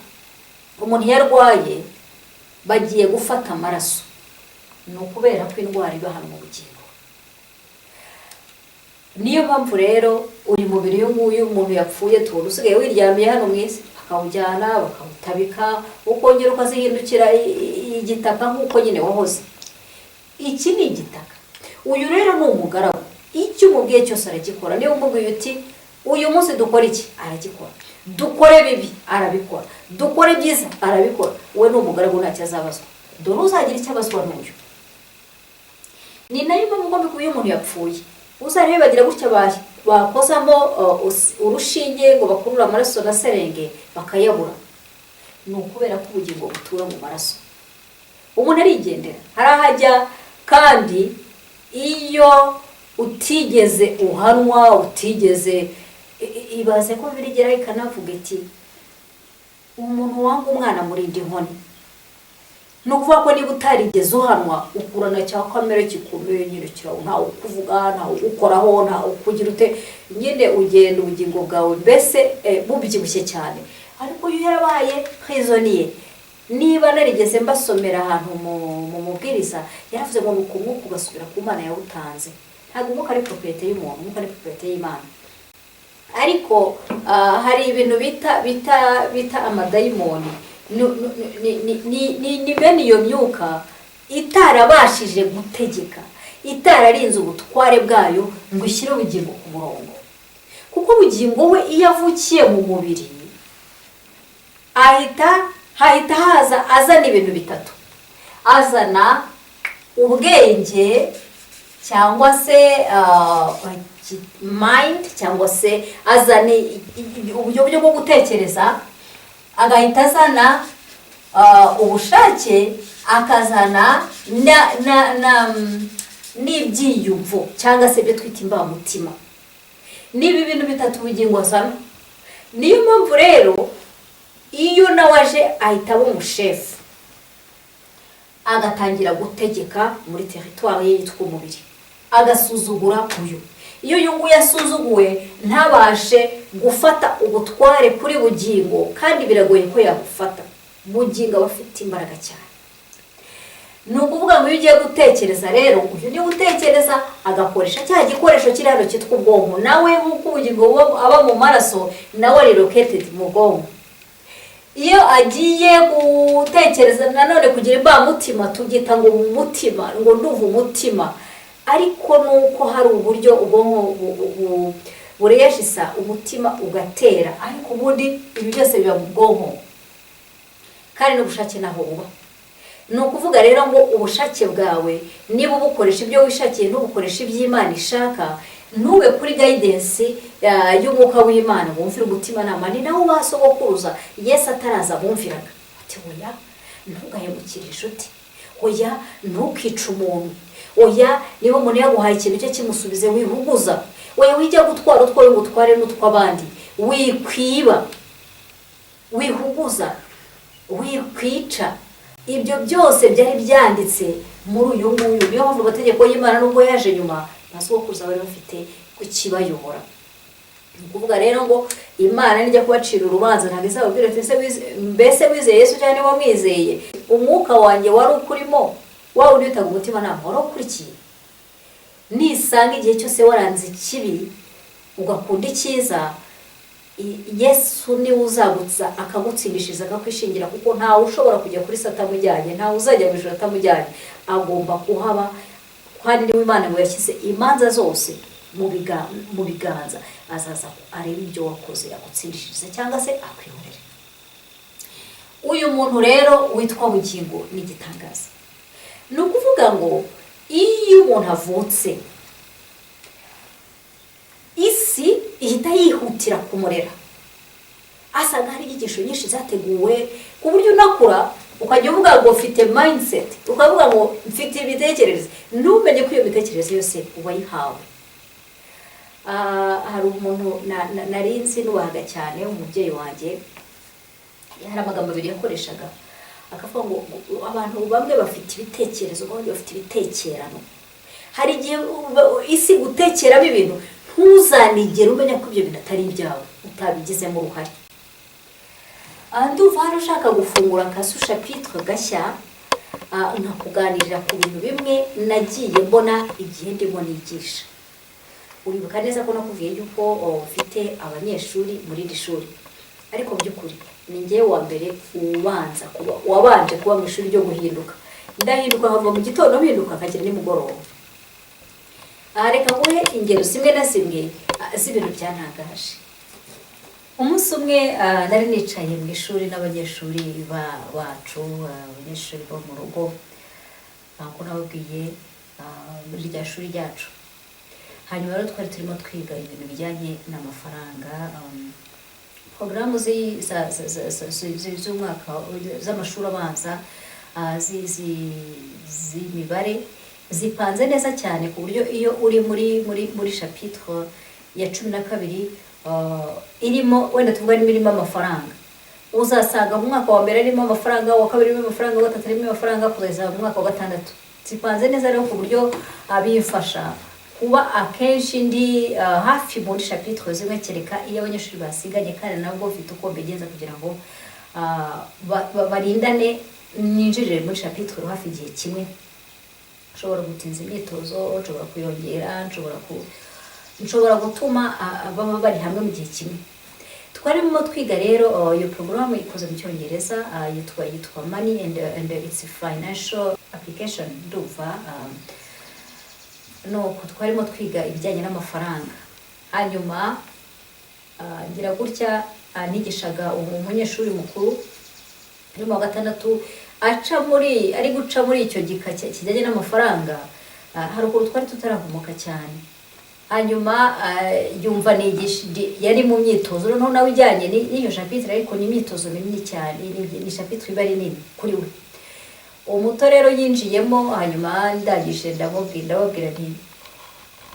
umuntu iyo arwaye bagiye gufata amaraso, ni ukubera ko indwara iba hano mu bugingo. Niyo mpamvu rero uyu mubiri uyu nguyu, umuntu yapfuye, tubona usigaye wiryamiye hano mu isi, bakawujyana bakawutabika, ukongera ukazihindukira igitaka nk'uko nyine wahoze. Iki ni igitaka. Uyu rero ni umugaragu, icyo umubwiye cyose aragikora. Niba umubwiye uti uyu munsi dukora iki, aragikora. Dukore bibi, arabikora. Dukore byiza, arabikora. We ni umugaragu, ntacyo azabazwa. Dore uzagira icyo abazwa n'uyu. Ni nayo mpamvu ugomba kuba, iyo umuntu yapfuye uzarebe bagira gutya, bakozamo urushinge ngo bakurure amaraso na seringue, bakayabura. Ni ukubera ko ubugingo butura mu maraso. Umuntu arigendera, hari aho ajya. Kandi iyo utigeze uhanwa, utigeze ibaze ko birigeraho ikanavuga iti: "Umuntu wanga umwana murinda inkoni." Ni ukuvuga ko niba utarigeze uhanwa, ukurana cya kamere gikomeye nyine kirawo, ntawe ukuvuga, ntawe ugukoraho, ntawe ukugira ute, nyine ugenda ubugingo bwawe mbese bubyibushye cyane. Ariko iyo yarabaye prisonnier, niba narigeze mbasomera ahantu mu mubwiriza, yaravuze ngo ni umwuka ugasubira ku Mana yawutanze. Ntabwo umwuka ari propriété y'umuntu, umwuka ni propriété y'Imana. Ariko hari ibintu bita amadayimoni. Ni bene iyo myuka itarabashije gutegeka, itararinze ubutware bwayo ngo ishyire ubugingo ku murongo, kuko ubugingo we iyo avukiye mu mubiri ahita haza azana ibintu bitatu: azana ubwenge cyangwa se mind, cyangwa se azana uburyo bwo gutekereza, agahita azana ubushake, akazana n'ibyiyumvo cyangwa se ibyo twita imbamutima. Niba ibintu bitatu ubugingo azana, niyo mpamvu rero iyo nawe aje ahita aba umushefu, agatangira gutegeka muri territoire ye yitwa umubiri, agasuzugura uyu. Iyo uyu nguyu asuzuguwe, ntabashe gufata ubutware kuri bugingo, kandi biragoye ko yabufata, bugingo aba afite imbaraga cyane. Ni ukuvuga ngo iyo ugiye gutekereza rero, uyu niwe utekereza, agakoresha cya gikoresho kiri hano cyitwa ubwonko. Nawe nk'uko ubugingo aba mu maraso, nawe ari located mu bwonko. Iyo agiye gutekereza nanone kugira imbamutima, tubyita ngo mu mutima, ngo ndumva umutima, ariko nuko hari uburyo ubwonko bureyashisa umutima ugatera, ariko ubundi ibi byose biba mu bwonko, kandi n'ubushake naho buba. Ni ukuvuga rero ngo ubushake bwawe niba ubukoresha ibyo wishakiye, ntubukoreshe iby'Imana ishaka, ntube kuri guidance y'umwuka w'Imana, wumvire umutimanama. Ni nawo ba sogokuruza Yesu ataraza bumviraga, ati: "Oya, ntugahemukire inshuti, oya, ntukice umuntu, oya, niba umuntu yaguhaye ikintu cye kimusubize, wihuguza, oya, wijya gutwara utwawe ngo utware n'utw'abandi, wikwiba, wihuguza, wikwica." Ibyo byose byari byanditse muri uyu nguyu. Niyo mpamvu amategeko y'Imana, nubwo yaje nyuma, ba sogokuruza bari bafite kukibayobora. Ni ukuvuga rero ngo Imana nijya kubacira urubanza, ntabwo izababwira ati: "Ese mbese wizeye Yesu cyangwa niba mwizeye umwuka wanjye wari ukurimo, wa wundi witaga umutimanama, wari ukurikiye?" Nisanga igihe cyose waranze ikibi ugakunda icyiza, Yesu niwe uzagutsa, akagutsindishiriza, akakwishingira, kuko ntawe ushobora kujya kuri se atamujyanye, ntawe uzajya mu ijuru atamujyanye, agomba kuhaba. Kandi niwe Imana ngo yashyize imanza zose mu biganza, azaza arebe ibyo wakoze, agutsindishirize cyangwa se akwihorere. Uyu muntu rero witwa bugingo ni igitangaza. Ni ukuvuga ngo iyo umuntu avutse, isi ihita yihutira kumurera, asanga hari inyigisho nyinshi zateguwe, ku buryo unakura ukajya uvuga ngo mfite mindset, ukavuga ngo mfite imitekerereze, ntumenye ko iyo mitekerereze yose wayihawe. Hari umuntu nari nzi nubahaga cyane, umubyeyi wanjye. Hari amagambo abiri yakoreshaga, akavuga ngo abantu bamwe bafite ibitekerezo, abandi bafite ibitekerano. Hari igihe isi gutekeramo ibintu, ntuzanigere umenya ko ibyo bintu atari ibyawe, utabigizemo uruhare. Ndumva hano ushaka gufungura aka sous-chapitre gashya, nkakuganirira ku bintu bimwe nagiye mbona igihe ndimo nigisha. Uribuka neza ko nakubwiye yuko mfite abanyeshuri muri iri shuri, ariko by'ukuri ni ngewe wa mbere ubanza kuba wabanje kuba mu ishuri ryo guhinduka. Ndahinduka, nkava mu gitondo mpinduka, nkagera nimugoroba. Aha reka nguhe ingero zimwe na zimwe z'ibintu byantangaje. Umunsi umwe nari nicaye mu ishuri n'abanyeshuri bacu, abanyeshuri bo mu rugo, nkuko nababwiye, muri rya shuri ryacu. Hanyuma rero twari turimo twiga ibintu bijyanye n'amafaranga. Porogaramu z'umwaka z'amashuri abanza z'imibare zipanze neza cyane, ku buryo iyo uri muri chapitre ya 12 irimo, wenda tuvuga niba irimo amafaranga, uzasanga mu mwaka wa mbere harimo amafaranga, uwa kabiri harimo amafaranga, uwa gatatu harimo amafaranga, kugeza mu mwaka wa gatandatu. Zipanze neza rero ku buryo bimfasha kuba akenshi ndi hafi muri chapitre zimwe, kereka iyo abanyeshuri basiganye, kandi nabwo mfite uko mbigenza kugira ngo barindane, ninjirire muri chapitre hafi igihe kimwe. Nshobora gutinza imyitozo, nshobora kuyongera, nshobora gutuma baba bari hamwe mu gihe kimwe. Twarimo twiga rero iyo porogaramu ikoze mu Cyongereza, yitwa Money and its Financial Application, ndumva. Nuko twarimo twiga ibijyanye n'amafaranga, hanyuma ngira gutya, nigishaga umunyeshuri mukuru uri mu wa gatandatu, aca muri ari guca muri icyo gika kijyanye n'amafaranga. Hari ukuntu twari tutarahomoka cyane, hanyuma yumva nigisha, yari mu myitozo noneho nawe ijyanye n'iyo chapitre, ariko ni imyitozo minini cyane, ni chapitre iba ari nini kuri we. Umuto rero yinjiyemo, hanyuma ndangije ndababwira nti: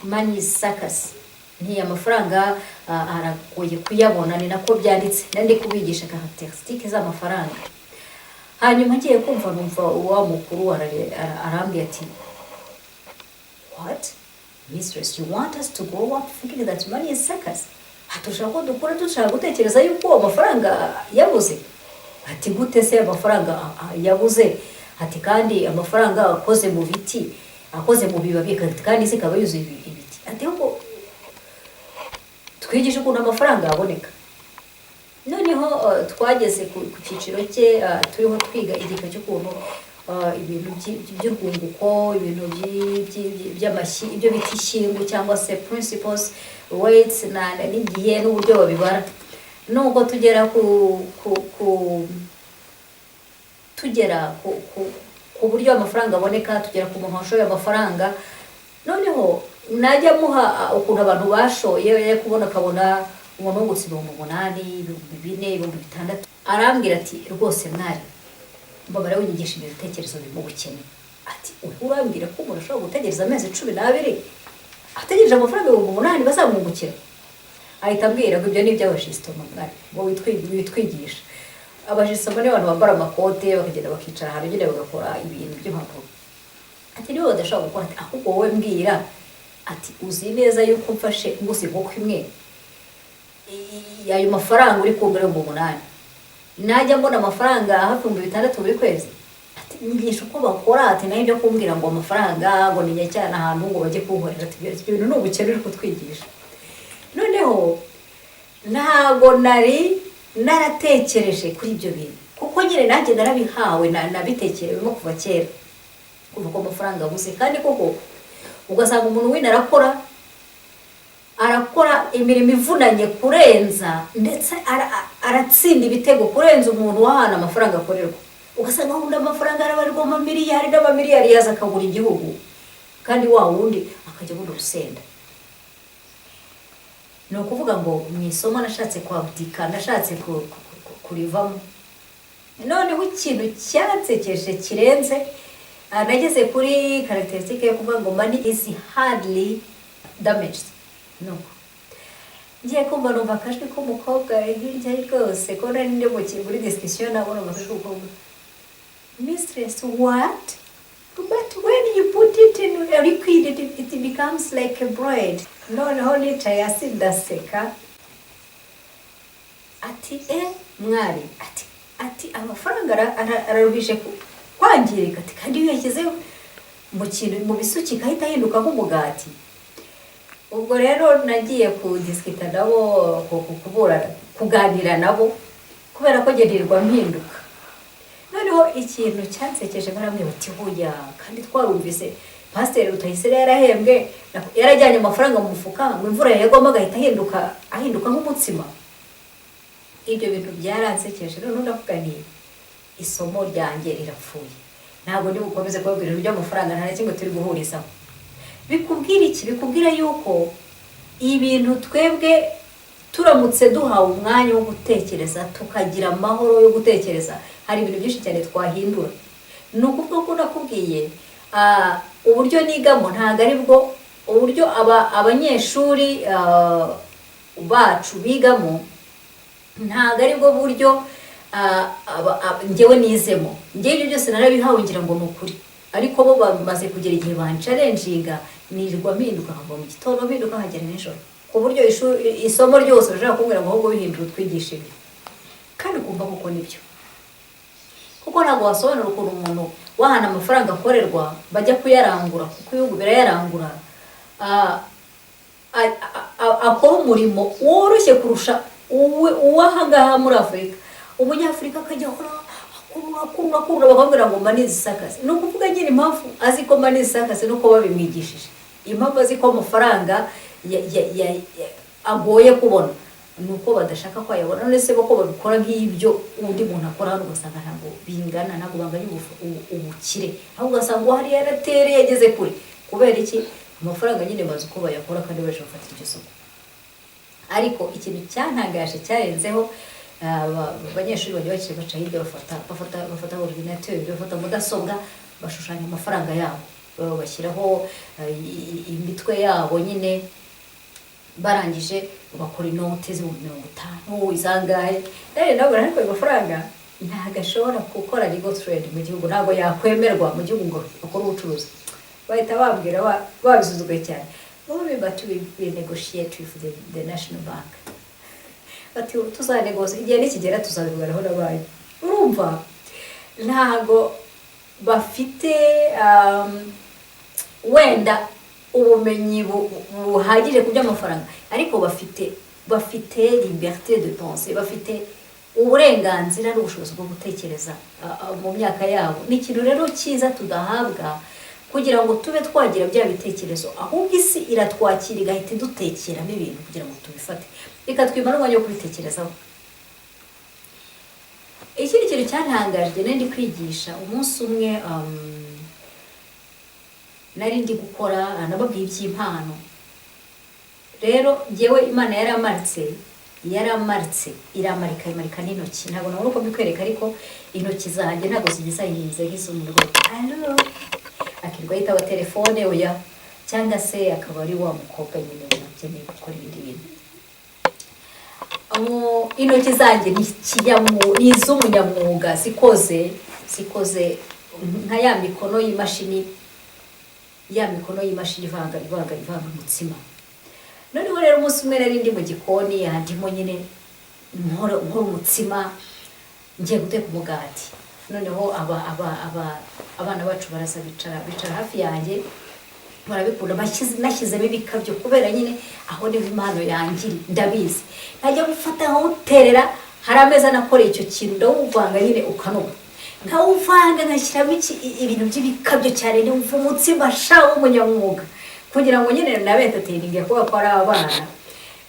"Money is scarce." Nti: "Amafaranga aragoye kuyabona." Ni nako byanditse, nari ndi kubigisha caractéristiques z'amafaranga. Hanyuma ngiye kumva numva wa mukuru arambwira ati: "What, mistress? You want us to grow up thinking that money is scarce?" Ati: "Ushaka ko dukura dushaka gutekereza yuko amafaranga yabuze?" Ati: "Gute se amafaranga yabuze?" Ati: "Kandi amafaranga akoze mu biti, akoze mu bibabi, kandi isi ikaba yuzuye ibiti." Ati: "Ahubwo twigisha ukuntu amafaranga aboneka." Noneho twageze ku cyiciro cye, turiho twiga igika cy'ukuntu ibintu by'urwunguko, ibintu by'amashyi, ibyo bita ishyingu cyangwa se principals rates, n'igihe n'uburyo babibara. Nubwo tugera ku buryo amafaranga aboneka, tugera ku muntu washoye amafaranga. Noneho najya muha ukuntu abantu bashoye, yajya kubona akabona umuntu wungutse 8000, 4000, 6000. Arambwira ati: "Rwose mwari, mbabara winyigisha ibyo bitekerezo birimo ubukene." Ati: "Ubu urambwira ko umuntu ashobora gutegereza amezi 12 ategereje amafaranga 8000 bazamwungukira?" Ahita ambwira ngo: "Ibyo ni iby'abajisitoma, mwari, ngo witwigisha abajisitoma." Ni abantu bambara amakote, bakagenda bakicara ahantu nyine bagakora ibintu by'impapuro. Ati: "Nibo badashobora gukora." Ati: "Ahubwo wowe mbwira." Ati: "Uzi neza yuko mfashe nguze inkoko imwe, ayo mafaranga uri kumbwira 8000, najya mbona amafaranga hafi 6000 buri kwezi?" Ati: "Nyigisha uko bakora." Ati: "Nayo ibyo kumbwira ngo amafaranga ngo ni cyane ahantu ngo bajye kunkorera." Ati: "Ibyo bintu ni ubukene uri kutwigisha." Noneho ntabwo nari naratekereje kuri ibyo bintu, kuko nyine nanjye narabihawe, nabitekerewemo kuva kera, kuva ko amafaranga abuze. Kandi koko ugasanga umuntu wino arakora, arakora imirimo ivunanye kurenza, ndetse aratsinda ibitego kurenza umuntu w'ahantu amafaranga akorerwa. Ugasanga wundi amafaranga arabarirwa amamiliyari n'amamiliyari, yaza akagura igihugu, kandi wa wundi akajya abona urusenda. Ni ukuvuga ngo mu isomo nashatse kwabdika, nashatse kurivamo. Noneho ikintu cyansekeje kirenze, nageze kuri caractéristique yo kuvuga ngo "Money is hardly damaged." Nuko ngiye kumva numva akajwi k'umukobwa hirya rwose, ko nari ndi muri discussion nabo, numva akajwi k'umukobwa: "Mistress, what? But when you put it in a liquid, it becomes like a bread." Noneho nicaye hasi ndaseka. Ati: "E mwari," ati "amafaranga araruhije kwangirika." Ati: "Kandi iyo uyashyize mu kintu, mu bisukika, ahita ahinduka nk'umugati." Ubwo rero nagiye kudisikita nabo, kuburana, kuganira nabo, kubera ko ngenderwa mpinduka. Noneho ikintu cyansekeje, barambwira bati: "Hoya, kandi twarumvise Pasiteri Rutayisire yarahembwe, yarajyanye amafaranga mu mufuka, ngo imvura yagwamo agahita ahinduka nk'umutsima." Ibyo bintu byaransekeje. Noneho ndavuga nti: "Isomo ryanjye rirapfuye, ntabwo ndi bukomeze kubabwira ibintu by'amafaranga, nta na kimwe turi guhurizaho." Bikubwira iki? Bikubwira yuko ibintu twebwe Turamutse duhawe umwanya wo gutekereza, tukagira amahoro yo gutekereza, hari ibintu byinshi cyane twahindura. Ni ukuvuga ko nakubwiye, uburyo nigamo ntabwo ari bwo uburyo abanyeshuri bacu bigamo, ntabwo ari bwo buryo njyewe nizemo. Njyewe ibyo byose narabihawe, ngira ngo ni ukuri, ariko bo bamaze kugera igihe banchallenginga, nirirwa mpinduka, nkava mu gitondo mpinduka nkagera nijoro, ku buryo isomo ryose bashobora kumbwira ngo ahubwo bihindura utwigisha ibi, kandi ukumva koko nibyo, kuko ntabwo wasobanura ukuntu umuntu wahana amafaranga akorerwa bajya kuyarangura, kuko ibihugu birayarangura, akora umurimo woroshye kurusha uw'ahangaha muri Afurika. Umunyafurika akajya akora, akurura, akurura, akurura, bakamubwira ngo money is scarce. Ni ukuvuga nyine impamvu azi ko money is scarce ni uko babimwigishije. Impamvu azi ko amafaranga agoye kubona ni uko badashaka ko ayabona. None se bo ko babikora nk'ibyo undi muntu akora hano, ugasanga ntabwo bingana, ntabwo banganya ubukire, ahubwo ugasanga uwo hariya yaratereye yageze kure. Kubera iki? Amafaranga nyine bazi uko bayakora kandi baje bafatira iryo soko. Ariko ikintu cyantangaje cyarenzeho, abanyeshuri bajya baciye baca hirya, bafata ordinateur, bafata mudasobwa, bashushanya amafaranga yabo, bashyiraho imitwe yabo nyine, barangije bakora inote z'ibihumbi 50, izangahe. Rero nabwo ariko ayo mafaranga ntabwo ashobora gukora legal trade mu gihugu, ntabwo yakwemerwa mu gihugu ngo akore ubucuruzi. Bahita bambwira babisuzuguye cyane bombi bati: "We negotiate with the national bank." Bati: "Tuzanegoza, igihe nikigera tuzabivuganaho na banki." Urumva ntabwo bafite wenda ubumenyi buhagije ku by'amafaranga, ariko bafite liberté de penser, bafite uburenganzira n'ubushobozi bwo gutekereza mu myaka yabo. Ni ikintu rero cyiza tudahabwa kugira ngo tube twagira bya bitekerezo, ahubwo isi iratwakira igahita idutekeramo ibintu kugira ngo tubifate, ikatwima n'umwanya wo kubitekerezaho. Ikindi kintu cyantangaje, nari ndi kwigisha umunsi umwe, nari ndi gukora, nababwiye iby'impano. Rero njyewe Imana yaramaritse, yaramaritse, iramarika, imarika n'intoki. Ntabwo nabona uko mbikwereka, ariko intoki zanjye ntabwo zigize nk'iz'umuntu alo akirwa yitaba telefone, oya, cyangwa se akaba ari wa mukobwa nyine ukeneye gukora ibindi bintu. Intoki zanjye ni iz'umunyamwuga, zikoze nka ya mikono y'imashini, ya mikono y'imashini ivanga, ivanga, ivanga umutsima. Noneho rero umunsi umwe nari ndi mu gikoni, ndimo nyine nkora umutsima, ngiye guteka umugati. Noneho aba aba aba abana bacu baraza bicara hafi yanjye, barabikunda. Nashyizemo ibikabyo kubera nyine aho niho impano yanjye iri, ndabizi. Ntajya gufata nkawuterera, hari ameza nakoreye icyo kintu, ndawuvanga nyine ukanoga, nkawuvanga nkashyiramo ibintu by'ibikabyo cyane, numva umutsima sha w'umunyamwuga, kugira ngo nyine nabe entertaining, kubera ko ari abana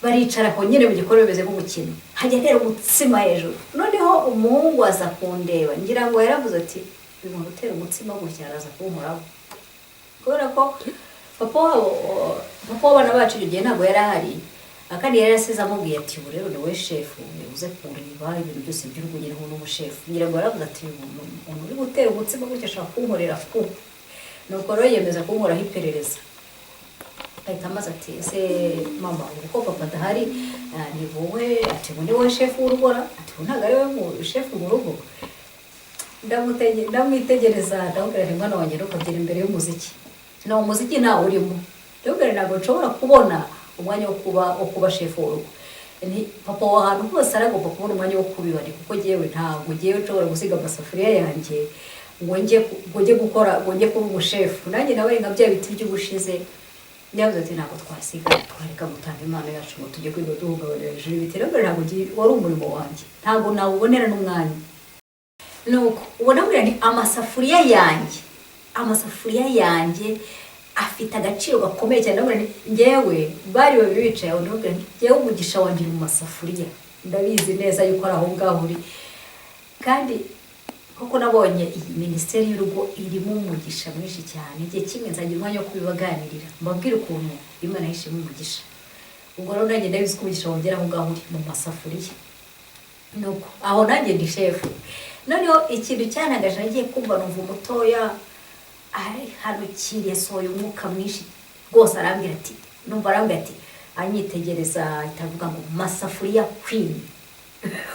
baricara aho nyine mu gikorwa bimeze nk'umukino, hajya ntera umutsima hejuru. Noneho umuhungu aza kundeba, ngira ngo yaravuze ati: "Uyu muntu utera umutsima gutya araza kunkoraho." Kubera ko papa wabo, papa w'abana bacu, icyo gihe ntabwo yari ahari, kandi yari yarasize amubwiye ati: "Ubu rero ni wowe shefu, uze kureba ibintu byose by'urugo nyine n'umushefu." Ngira ngo yaravuze ati: "Uyu muntu uri gutera umutsima gutya ashobora kunkorera ku." Nuko rero yiyemeza kunkoraho iperereza, ahita amaze ati: "Ese mama, ubu ko papa adahari, ni wowe?" Ati: "Ubu ni wowe shefu w'urugo?" Ati: "Ubu ntabwo ari wowe shefu mu rugo?" Ndamwitegereza, ndamubwira nti: "Mwana wanjye, ntukabyina imbere y'umuziki, ni umuziki ntawe urimo." Ndamubwira: "Ntabwo nshobora kubona umwanya wo kuba shefu w'urugo." Ni papa wa ahantu hose aragomba kubona umwanya wo kubibara, kuko njyewe ntabwo ngewe nshobora gusiga amasafuriya yanjye ngo njye gukora, ngo njye kuba umushefu. Nanjye nawe nka bya biti by'ubushize yavuze ati: "Ntabwo twasiga, twareka gutanga impano yacu ngo tujye kwiga duhungabana hejuru y'ibiti." Rero ntabwo wari umurimo wanjye, ntabwo nawubonera n'umwanya. Nuko ubona buriya ni amasafuriya yanjye, amasafuriya yanjye afite agaciro gakomeye cyane. Ndabona nti njyewe bari babiri bicaye aho, ndababwira nti: "Njyewe umugisha wanjye uri mu masafuriya, ndabizi neza yuko ari aho ngaho uri." Kandi koko nabonye iyi minisiteri y'urugo irimo umugisha mwinshi cyane. Igihe kimwe nzagira umwanya wo kubibaganirira, mbabwire ukuntu Imana yishimo umugisha. Ubwo rero nanjye ndabizi ko umugisha wongera aho ngaho uri mu masafuriya. Nuko aho nanjye ndi chef. Noneho ikintu cyantangaje, nagiye kumva numva umutoya arihanukiriye, asohoye umwuka mwinshi rwose, arambwira ati, numva arambwira ati, anyitegereza, ahita avuga ngo "Masafuriya queen".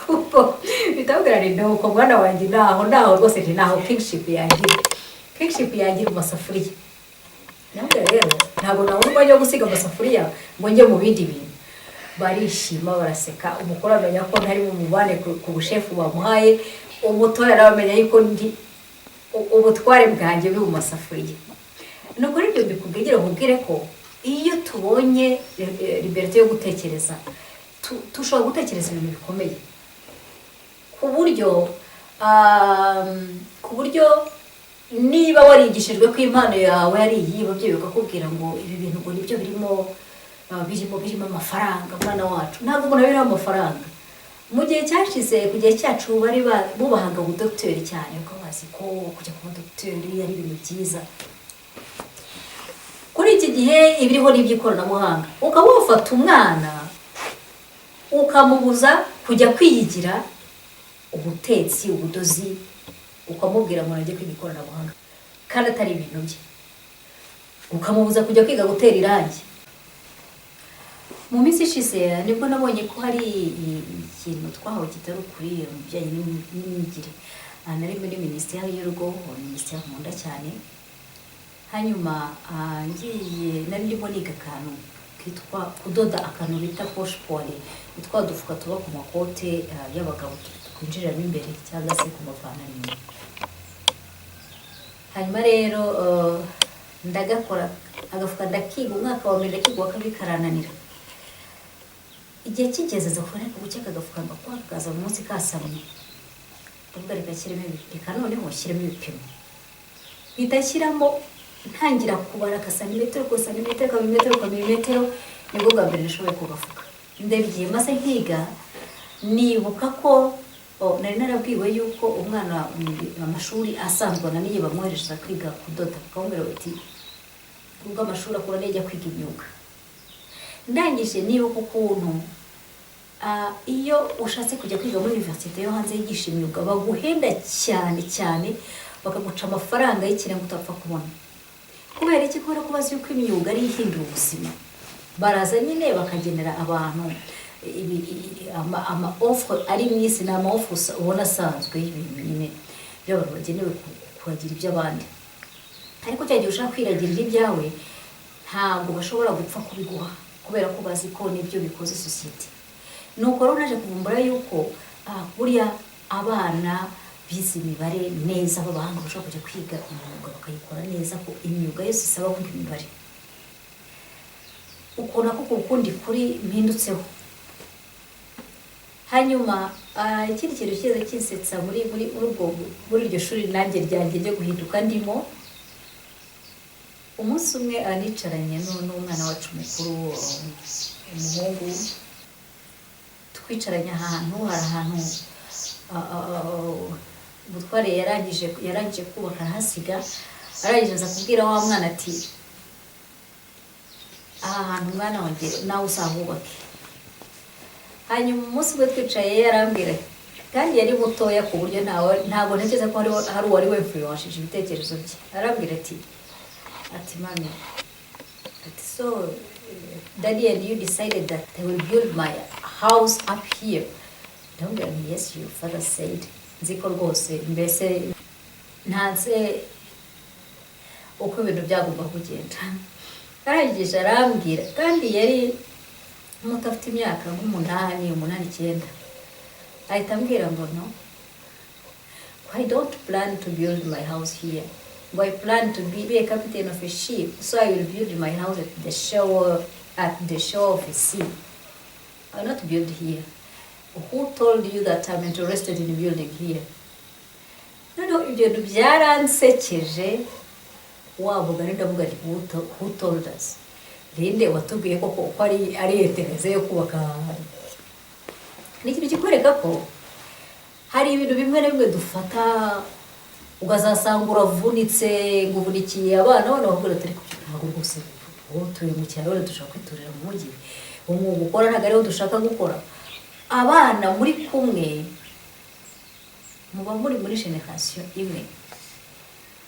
Ubwo mpita nti: "Nuko mwana wanjye, naho naho rwose", nti: "Naho kingship yangira, kingship yangira mu masafuriya." Nawe rero ntabwo nabona umwanya wo gusiga amasafuriya ngo njye mu bindi bintu. Barishima, baraseka. Umukuru amenya ko ntari bumubane ku bushefu bamuhaye, umutoya nawe amenya yuko ndi ubutware bwanjye buri mu masafuriya. Ni ukuri ibyo mbikubwira, nkubwire ko iyo tubonye liberté yo gutekereza, dushobora gutekereza ibintu bikomeye ku buryo niba warigishijwe ko impano yawe ari iyi, ababyeyi bakakubwira ngo ibi bintu ngo nibyo birimo amafaranga, mwana wacu. Ntabwo umuntu abirimo amafaranga. Mu gihe cyashize, ku gihe cyacu, bari bubahaga ubudogiteri cyane, kuko bazi ko kujya kuba dogiteri ari ibintu byiza. Kuri iki gihe ibiriho n'iby'ikoranabuhanga, ukaba wafata umwana ukamubuza kujya kwiyigira ubutetsi, ubudozi, ukamubwira ngo najye kwiga ikoranabuhanga kandi atari ibintu bye, ukamubuza kujya kwiga gutera irangi. Mu minsi ishize nibwo nabonye ko hari ikintu twahawe kitari ukuri mu bijyanye n'imyigire. Nari muri Minisiteri y'Urugo, minisiteri nkunda cyane. Hanyuma ngiye, nari ndimo niga akantu kitwa kudoda akantu bita poche poire, ni twa dufuka tuba ku makote y'abagabo twinjiriramo imbere cyangwa se ku mapantaro inyuma. Hanyuma rero ndagakora agafuka, ndakiga umwaka wa mbere, ndakiga uwa kabiri, karananira. Igihe kigeze nza kubona ariko guke akagafuka ngakora kaza mu munsi kasamye. Ndavuga reka nshyiremo reka noneho nshyiremo ibipimo. Mpita nshyiramo, ntangira kubara ka santimetero ku santimetero, ka milimetero ku milimetero. Nibwo bwa mbere nashoboye kugafuka. Ndeba igihe maze nkiga, nibuka ko nari narabwiwe yuko umwana amashuri asanzwe ananiye bamwohereza kwiga kudoda, bakamubwira bati ubwo amashuri akura ajya kwiga imyuga. Ndangije nibuka ukuntu iyo ushatse kujya kwiga muri université yo hanze yigisha imyuga baguhenda cyane cyane, bakaguca amafaranga y'ikirenga utapfa kubona. Kubera iki? Kubera ko bazi yuko imyuga ari ihindura ubuzima. Baraza nyine bakagenera abantu ama offre ari mu isi, ni ama offre ubona asanzwe y'ibintu nyine by'abantu bagenewe kuragira iby'abandi. Ariko cya gihe ushaka kwiragirira ibyawe, ntabwo bashobora gupfa kubiguha, kubera ko bazi ko nibyo bikoze sosiyete. Nuko rero naje kuvumbura yuko buriya abana bize imibare neza b'abahanga bashobora kujya kwiga imyuga bakayikora neza, ko imyuga yose isaba kwiga imibare. Ukuntu ako ukundi kuri mpindutseho. Hanyuma ikindi kintu kiza kinsetsa muri iryo shuri nanjye ryanjye ryo guhinduka ndimo, umunsi umwe nicaranye n'umwana wacu mukuru, umuhungu, twicaranye ahantu, hari ahantu umutware yarangije kubaka arahasiga. Arangije aza kubwira wa mwana ati: "Aha hantu mwana wanjye, nawe uzahubake." Hanyuma umunsi umwe twicaye yarambwira, kandi yari mutoya ku buryo ntabwo ntekereza ko hari uwari wemfluenshije ibitekerezo bye, arambwira ati: "Mummy," ati, "so daddy and you decided that I will build my house up here?" Ndamubwira nti: "Yes, your father said." Nzi ko rwose mbese ntaze uko ibintu byagomba kugenda. Arangije arambwira, kandi yari muto, afite imyaka nk'umunani, 8, 9, ahita ambwira ngo: "No, I don't plan to build my house here." Ngo: "I plan to be a captain of a ship, so I will build my house at the shore of a sea. I will not build here. Who told you that I'm interested in building here?" Noneho ibyo bintu byaransekeje. Wavuga ni ndavuga nti: "Who told us? Ninde watubwiye koko ko ari intéressé yo kubaka aha hantu?" Ni ikintu kikwereka ko hari ibintu bimwe na bimwe dufata, ukazasanga uravunitse ngo uvunikiye abana. Abana bakubwira ati: "Ariko ntabwo rwose, wowe utuye mu cyaro, wenda dushobora kwiturira mu mujyi."
Umwuga ukora ntabwo ariwo dushaka gukora. Abana muri kumwe muba muri muri génération imwe.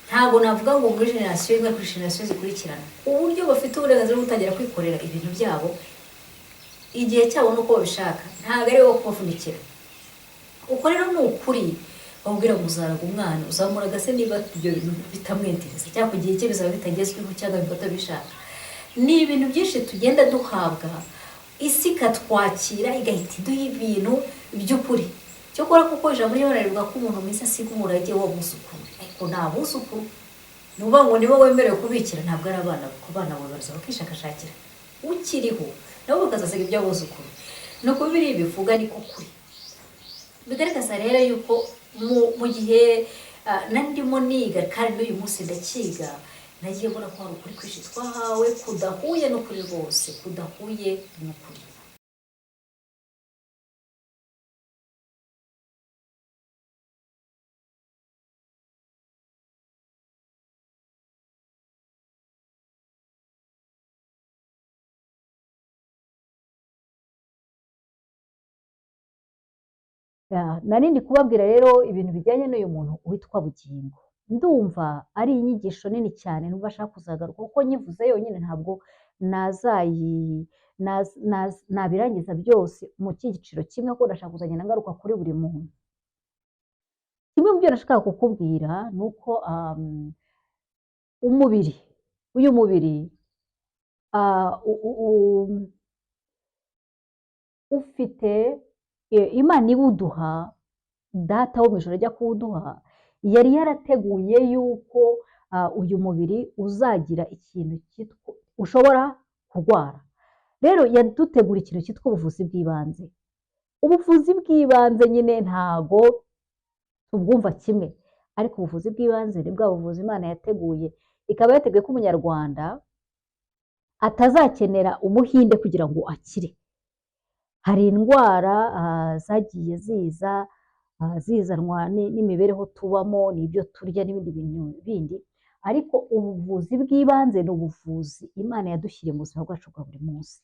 Ntabwo navuga ngo muri génération imwe, kuri génération zikurikirana, uburyo bafite uburenganzira bwo gutangira kwikorera ibintu byabo igihe cyabo n'uko babishaka, ntabwo ari wowe kubavunikira. Uko rero ni ukuri wabwira ngo uzaraga umwana, uzamuraga se niba ibyo bintu bitamwentereza, cyangwa ku gihe cye bizaba bitagezweho, cyangwa biba atabishaka. Ni ibintu byinshi tugenda duhabwa, isi ikatwakira, igahita iduha ibintu by'ukuri. Cyokora kuko ijambo ry'Imana rivuga ko umuntu mwiza asiga umurage w'abuzukuru, ariko nta buzukuru, ni ukuvuga ngo nibo wemerewe kubikira, ntabwo ari abana, ku bana bawe baraza bakishakashakira ukiriho, nabo bakazasiga iby'abuzukuru. Ni uko biriya bivuga, niko kuri. Bigaragaza rero yuko mu gihe nari ndimo niga, kandi n'uyu munsi ndakiga, nagiye mbona ko hari ukuri kwinshi twahawe kudahuye n'ukuri rwose, kudahuye n'ukuri.
Ya, nari ndi kubabwira rero ibintu bijyanye n'uyu muntu witwa Bugingo. Ndumva ari inyigisho nini cyane, numva ashaka kuzagaruka, kuko nyivuze yonyine ntabwo nazayi nabirangiza byose mu cyiciro kimwe, kuko ndashaka kuzagenda ngaruka kuri buri muntu. Kimwe mu byo nashakaga kukubwira ni uko umubiri, uyu mubiri ufite Imana iwuduha, Data wo mu ijuru ajya kuwuduha, yari yarateguye yuko uyu mubiri uzagira ikintu cyitwa ushobora kurwara. Rero yadutegura ikintu cyitwa ubuvuzi bw'ibanze. Ubuvuzi bw'ibanze nyine ntago tubwumva kimwe, ariko ubuvuzi bw'ibanze ni bwa buvuzi Imana yateguye, ikaba yateguye ko Umunyarwanda atazakenera Umuhinde kugira ngo akire. Hari indwara zagiye ziza zizanwa n'imibereho tubamo, n'ibyo turya n'ibindi bintu bindi, ariko ubuvuzi bw'ibanze ni ubuvuzi Imana yadushyiriye mu buzima bwacu bwa buri munsi.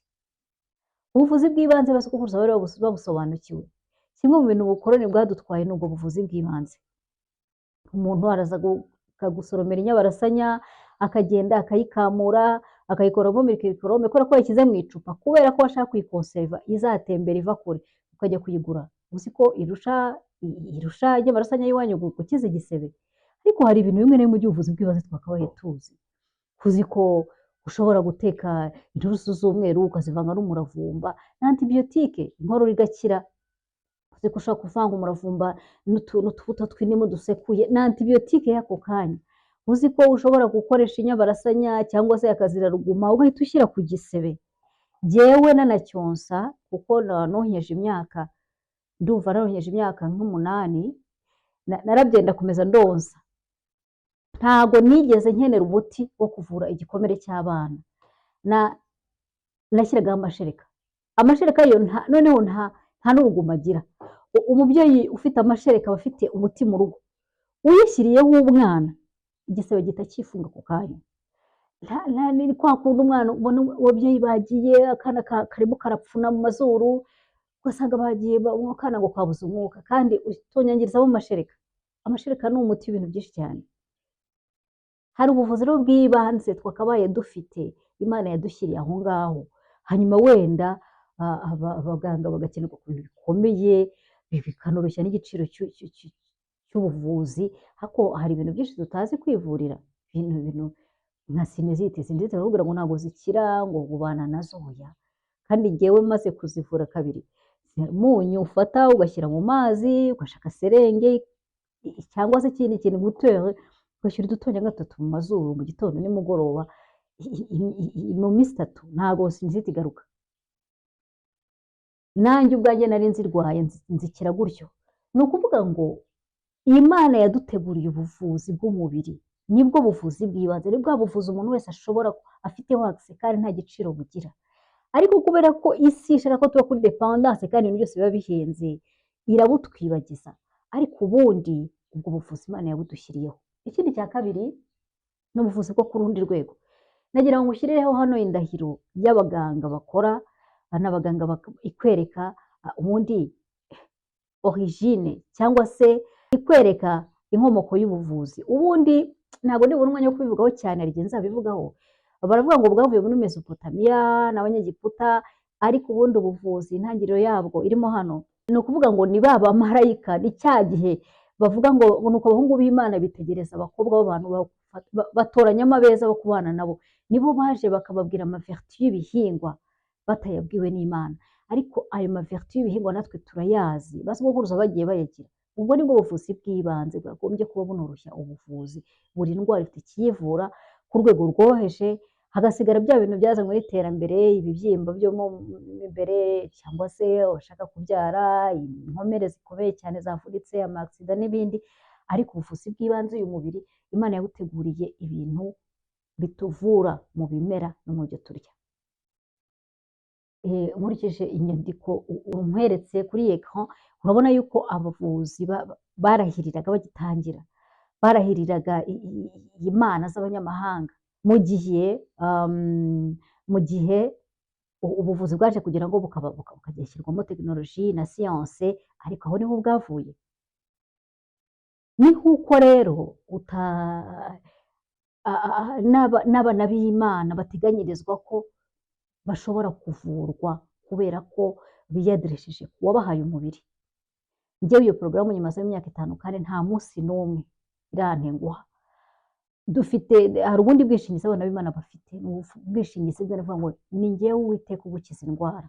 Ubuvuzi bw'ibanze basokuruza bari babusobanukiwe. Kimwe mu bintu ubukoroni bwadutwaye ni ubwo buvuzi bw'ibanze. Umuntu araza akagusoromera inyabarasanya, akagenda akayikamura, akayikoramo mercurochrome, kubera ko yashyize mu icupa, kubera ko ashaka kuyikonseriva izatembera iva kure, ukajya kuyigura. Uzi ko irusha inyabarasanya y'iwanyu gukiza igisebe? Ariko hari ibintu bimwe na bimwe by'ubuvuzi bw'ibanze twakabaye tuzi. Tuzi ko ushobora guteka inturusu z'umweru ukazivanga n'umuravumba na antibiyotike, inkorora igakira. Uzi ko ushobora kuvanga umuravumba n'utubuto tw'indimu dusekuye na antibiyotike y'ako kanya. Uzi ko ushobora gukoresha inyabarasanya cyangwa se akaziraruguma ugahita ushyira ku gisebe. Jyewe nanacyonsa, kuko nonkeje imyaka, ndumva naronkeje imyaka nk'umunani, narabyenda komeza ndonsa. Ntago nigeze nkenera umuti wo kuvura igikomere cy'abana. Nashyiragaho amashereka. Amashereka yo noneho nta n'uruguma agira. Umubyeyi ufite amashereka aba afite umuti mu rugo. Uyishyiriyeho umwana, igisebe gihita cyifunga ako kanya. Ni kwa kundi umwana ubona ababyeyi bagiye, akana karimo karapfuna mu mazuru, ugasanga bagiye akana ngo kabuze umwuka, kandi utonyangirizamo amashereka. Amashereka ni umuti w'ibintu byinshi cyane. Hari ubuvuzi rero bw'ibanze twakabaye dufite, Imana yadushyiriye aho ngaho. Hanyuma wenda abaganga bagakenerwa ku bintu bikomeye, bikanoroshya n'igiciro cy'ubuvuzi, ariko hari ibintu byinshi tutazi kwivurira. Ibintu nka sinusite, sinusite barakubwira ngo ntabwo zikira, ngo ubana nazo, oya. Kandi njyewe maze kuzivura kabiri, umunyu ufata ugashyira mu mazi, ugashaka seringue cyangwa se ikindi kintu gutere, ugashyira udutonyanga gatatu mu mazuru mu gitondo nimugoroba, mu minsi 3 ntabwo sinusite igaruka. Nanjye ubwanjye nari nzirwaye, nzikira gutyo. Ni ukuvuga ngo Imana yaduteguriye ubuvuzi bw'umubiri, nibwo buvuzi bw'ibanze, ni bwa buvuzi umuntu wese ashobora afiteho access kandi nta giciro bugira. Ariko kubera ko isi ishaka ko tuba kuri dépendance kandi ibintu byose biba bihenze, irabutwibagiza. Ariko ubundi ubwo buvuzi Imana yabudushyiriyeho. Ikindi cya kabiri ni ubuvuzi bwo ku rundi rwego. Nagira ngo ngushyirireho hano indahiro y'abaganga bakora N'abaganga ikwereka ubundi origine, cyangwa se ikwereka inkomoko y'ubuvuzi. Ubundi ntabwo nibona umwanya wo kubivugaho cyane, hari igihe nzabivugaho. Baravuga ngo bwavuye muri Mesopotamiya n'Abanyegiputa, ariko ubundi ubuvuzi intangiriro yabwo irimo hano. Ni ukuvuga ngo ni ba bamarayika, ni cya gihe bavuga ngo nuko abahungu b'Imana bitegereza abakobwa b'abantu, batoranyamo abeza bo kubana nabo. Nibo baje bakababwira amavertus y'ibihingwa batayabwiwe n'Imana, ariko ayo mavertus y'ibihingwa natwe turayazi, basogokuruza bagiye bayagira. Ubwo nibwo buvuzi bw'ibanze bwagombye kuba bunoroshya ubuvuzi. Buri ndwara ifite ikiyivura ku rwego rworoheje, hagasigara bya bintu byazanywe n'iterambere, ibibyimba byo mo imbere, cyangwa se abashaka kubyara, inkomere zikomeye cyane zavunitse, amaaccident n'ibindi. Ariko ubuvuzi bw'ibanze, uyu mubiri Imana yawuteguriye ibintu bituvura mu bimera no mu byo turya. Nkurikije inyandiko unkweretse kuri écran, urabona yuko abavuzi barahiriraga bagitangira, barahiriraga imana z'abanyamahanga, mu gihe ubuvuzi bwaje kugira ngo bukagashyirwamo tekinoloji na siyanse, ariko aho niho bwavuye. Ni nk'uko rero n'abana b'Imana bateganyirizwa ko bashobora kuvurwa kubera ko biyaderesheje ku wabahaye umubiri. Njyewe iyo porogaramu nyimazemo imyaka 5 kandi nta munsi n'umwe irantenguha. Dufite, hari ubundi bwishingizi abana b'Imana bafite, ni ubwishingizi bwo ngo ni njyewe Uwiteka ugukiza indwara.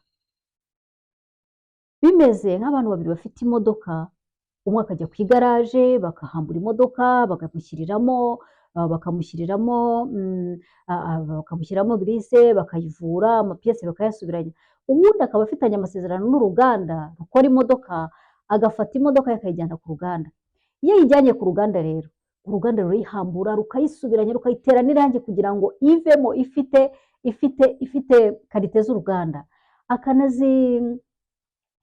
Bimeze nk'abantu babiri bafite imodoka, umwe akajya ku igaraje bakahambura imodoka, bakamushyiriramo graisse, bakayivura, amapiyese bakayasubiranya. Uwundi akaba afitanye amasezerano n'uruganda rukora imodoka, agafata imodoka ye akayijyana ku ruganda. Iyo ayijyanye ku ruganda rero, uruganda rurayihambura, rukayisubiranya, rukayitera n'irangi kugira ngo ivemo ifite qualité z'uruganda, akanazi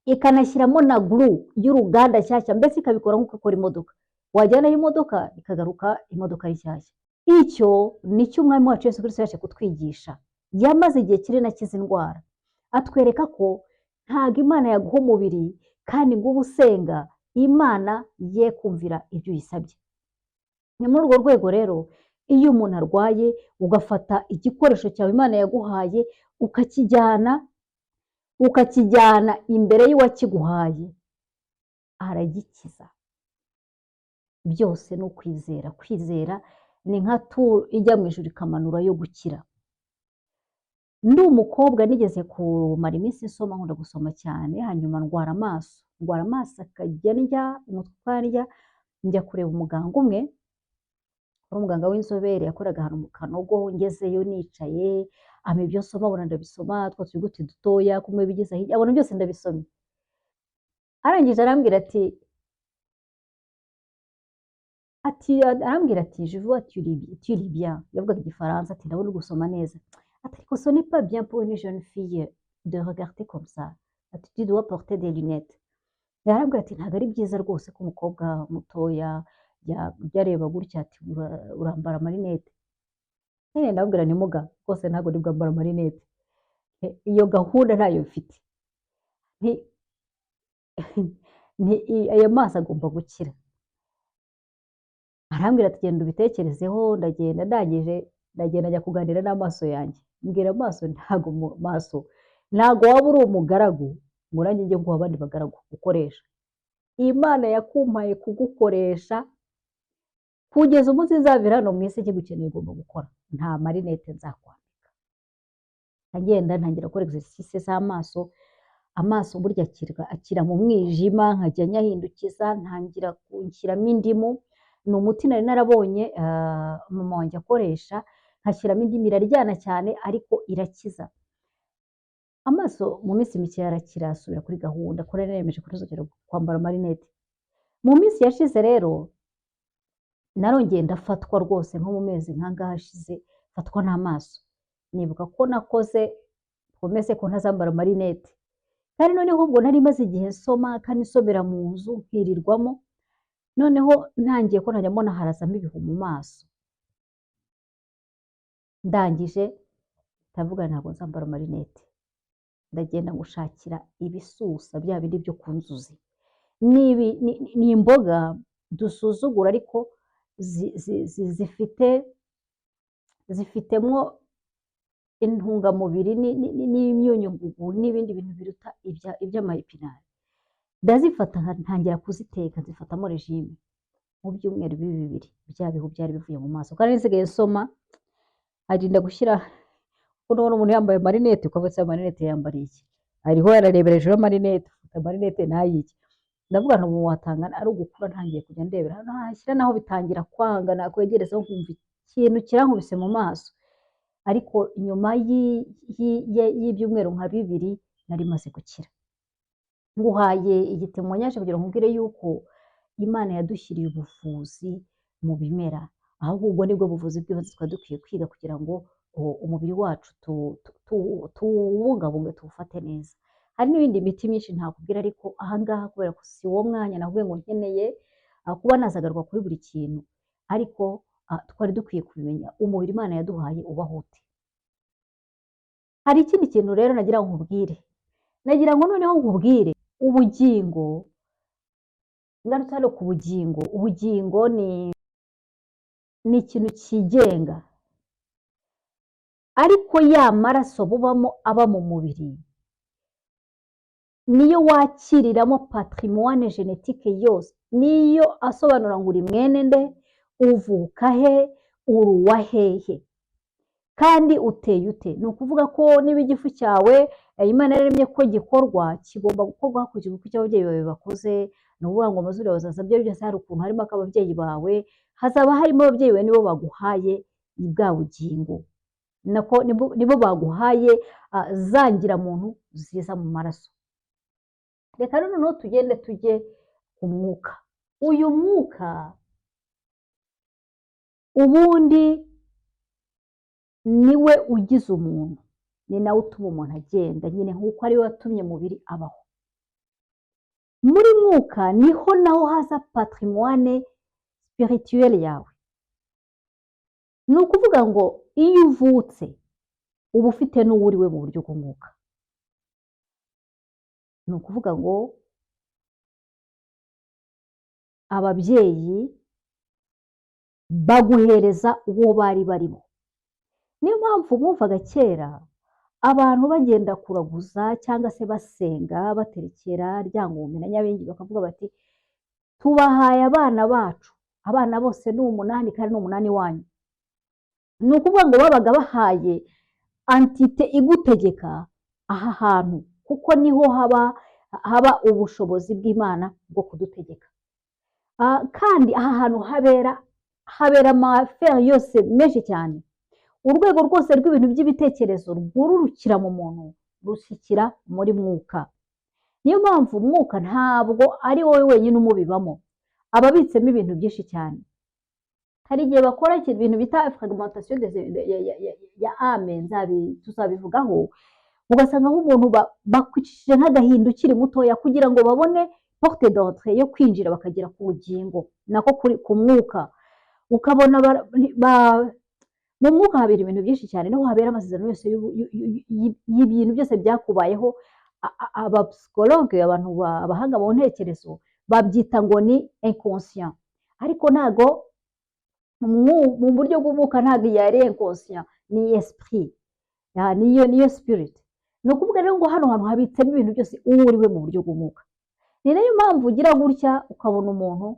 ikanashyiramo na guru y'uruganda nshyashya, mbese ikabikora nk'uko ikora imodoka. Wajyanayo imodoka ikagaruka imodoka ari nshyashya. Icyo nicyo Umwami wacu Yesu Kristo yaje kutwigisha. Yamaze igihe kinini akiza indwara, atwereka ko ntabwo Imana yaguha umubiri kandi ngo ube usenga Imana ye kumvira ibyo uyisabye. Ni muri urwo rwego rero, iyo umuntu arwaye, ugafata igikoresho cyawe Imana yaguhaye, ukakijyana imbere y'uwakiguhaye, aragikiza. Byose ni ukwizera. Kwizera ni nka turu ijya mu ijuru ikamanura yo gukira. Ndi umukobwa nigeze kumara iminsi nsoma, nkunda gusoma cyane, hanyuma ndwara amaso, ndwara amaso akajya ndya umutwe ukandya. Njya kureba umuganga umwe wari umuganga w'inzobere, yakoraga ahantu mu Kanogo. Ngezeyo nicaye, ampa ibyo nsoma, abona ndabisoma, twa tunyuguti dutoya kumwe bigeze hirya, abona byose ndabisomye. Arangije arambwira ati: "Je vois, tu lis bien." Yavugaga Igifaransa. Ati: "Ndabona uri gusoma neza." Ati: "Ariko ce n'est pas bien pour une jeune fille de regarder comme ça." Ati: "Tu dois porter des lunettes." Yarambwira ati: "Ntabwo ari byiza rwose ko umukobwa mutoya yajya areba gutya." Ati: "Urambara amarinete." Nyine ndababwira nti: "Muga, rwose ntabwo ndi bwambara amarinete. Iyo gahunda ntayo mfite." Nti aya maso agomba gukira. Arambwira ati: "Genda ubitekerezeho." Ndagenda, ndangije ndagenda njya kuganira n'amaso yanjye, mbwira amaso: "Ntabwo mu maso, ntabwo waba uri umugaragu ngo nanjye njye guha abandi bagaragu ukoresha. Imana yakumpaye kugukoresha kugeza umunsi nzavira hano mu isi nkigukeneye, ugomba gukora. Nta marinete nzakwambika." Ndagenda ntangira gukora exercice z'amaso. Amaso burya akira mu mwijima, nkajya nyahindukiza, ntangira gushyiramo indimu. Ni umuti nari narabonye mama wanjye akoresha, nkashyiramo indimu, iraryana cyane ariko irakiza. Amaso mu minsi mike yarakira, asubira kuri gahunda, ko nari niyemeje kutazongera kwambara amarinete. Mu minsi yashize rero narongeye ndafatwa rwose, nko mu mezi nk'angahe ashize, mfatwa n'amaso. Nibuka ko nakoze promesse ko ntazambara amarinete, kandi noneho ubwo nari maze igihe nsoma kandi nsomera mu nzu nkirirwamo, noneho ntangiye ko ntajya mbona harazamo ibihu mu maso. Ndangije ndavuga: "Ntabwo nzambara amarinete." Ndagenda ngushakira ibisusa, bya bindi byo ku nzuzi. Ni imboga dusuzugura, ariko zifitemo intungamubiri n'imyunyungugu n'ibindi bintu biruta iby'amayepinari. Ndazifata, ntangira kuziteka, nzifatamo régime. Mu byumweru 2 bya bihu byari bivuye mu maso, kandi nsigaye nsoma arinda gushyira. Kuko ubona umuntu yambaye amarinete, ukavuga se amarinete yambariye iki? Ariho ararebera hejuru y'amarinete, ufite amarinete ntayiki. Ndavuga nti ubu watanga ari ugukura, ntangiye kujya ndebera hano hashyira, naho bitangira kwanga, nakwegerezaho nkumva ikintu kirankubise mu maso. Ariko nyuma y'ibyumweru nka 2 nari maze gukira. Nguhaye igitémoignage kugira ngo nkubwire yuko Imana yadushyiriye ubuvuzi mu bimera. Ahubwo ubwo nibwo buvuzi bw'ibanze twari dukwiye kwiga kugira ngo umubiri wacu tuwubungabunge, tuwufate neza. Hari n'ibindi miti myinshi ntakubwira, ariko ahangaha kubera ko si wo mwanya, nakubwiye ngo nkeneye kuba nazagaruka kuri buri kintu. Ariko twari dukwiye kubimenya, umubiri Imana yaduhaye ubaho ute. Hari ikindi kintu rero nagira ngo nkubwire, nagira ngo noneho nkubwire ubugingo. Ngarutse hano ku bugingo, ubugingo ni ikintu cyigenga, ariko ya maraso bubamo aba mu mubiri niyo wakiriramo patrimoine génétique yose, niyo asobanura ngo uri mwene nde, uvuka he, uri uwa hehe, kandi uteye ute. Ni ukuvuga ko niba igifu cyawe Imana yaremye ko gikorwa, kigomba gukorwa hakurikijwe uko icyo ababyeyi bawe bakoze. Ni ukuvuga ngo amazuru yawe azaza byo byose hari ukuntu harimo ak'ababyeyi bawe, hazaba harimo ababyeyi bawe, nibo baguhaye bwa bugingo, nako nibo baguhaye za ngiramuntu ziza mu maraso. Reka noneho tugende tujye ku mwuka. Uyu mwuka ubundi niwe ugize umuntu, ni nawe utuma umuntu agenda nyine, nk'uko ariwe watumye umubiri abaho. Muri mwuka niho naho haza patrimoine spirituel yawe. Ni ukuvuga ngo iyo uvutse uba ufite n'uwo uri we mu buryo bw'umwuka. Ni ukuvuga ngo ababyeyi baguhereza uwo bari barimo. Niyo mpamvu mwumvaga kera abantu bagenda kuraguza cyangwa se basenga, baterekera Ryangombe na Nyabingi, bakavuga bati: "Tubahaye abana bacu, abana bose ni 8 kandi ni 8 wanyu." Ni ukuvuga ngo babaga bahaye entité igutegeka aha hantu, kuko niho haba ubushobozi bw'Imana bwo kudutegeka. Kandi aha hantu habera amaferi yose menshi cyane. Urwego rwose rw'ibintu by'ibitekerezo rwururukira mu muntu rushyikira muri mwuka. Niyo mpamvu umwuka ntabwo ari wowe wenyine umubibamo, aba abitsemo ibintu byinshi cyane. Hari igihe bakora ibintu bita fragmentation ya âme, tuzabivugaho, ugasanga nk'umuntu bakwicishije nk'agahinda ukiri mutoya kugira ngo babone porte d'entrée yo kwinjira bakagera ku bugingo, nako ku mwuka. Ukabona mu mwuka habera ibintu byinshi cyane, niho habera amasezerano yose y'ibintu byose byakubayeho. Abapsychologue, abantu abahanga mu ntekerezo babyita ngo ni inconscient, ariko ntago mu buryo bw'umwuka, ntabwo iyi ari inconscient, ni esprit, niyo spirit. Ni ukuvuga rero ngo hano hantu habitsemo ibintu byose uwo uri we mu buryo bw'umwuka. Ni nayo mpamvu ugira gutya ukabona umuntu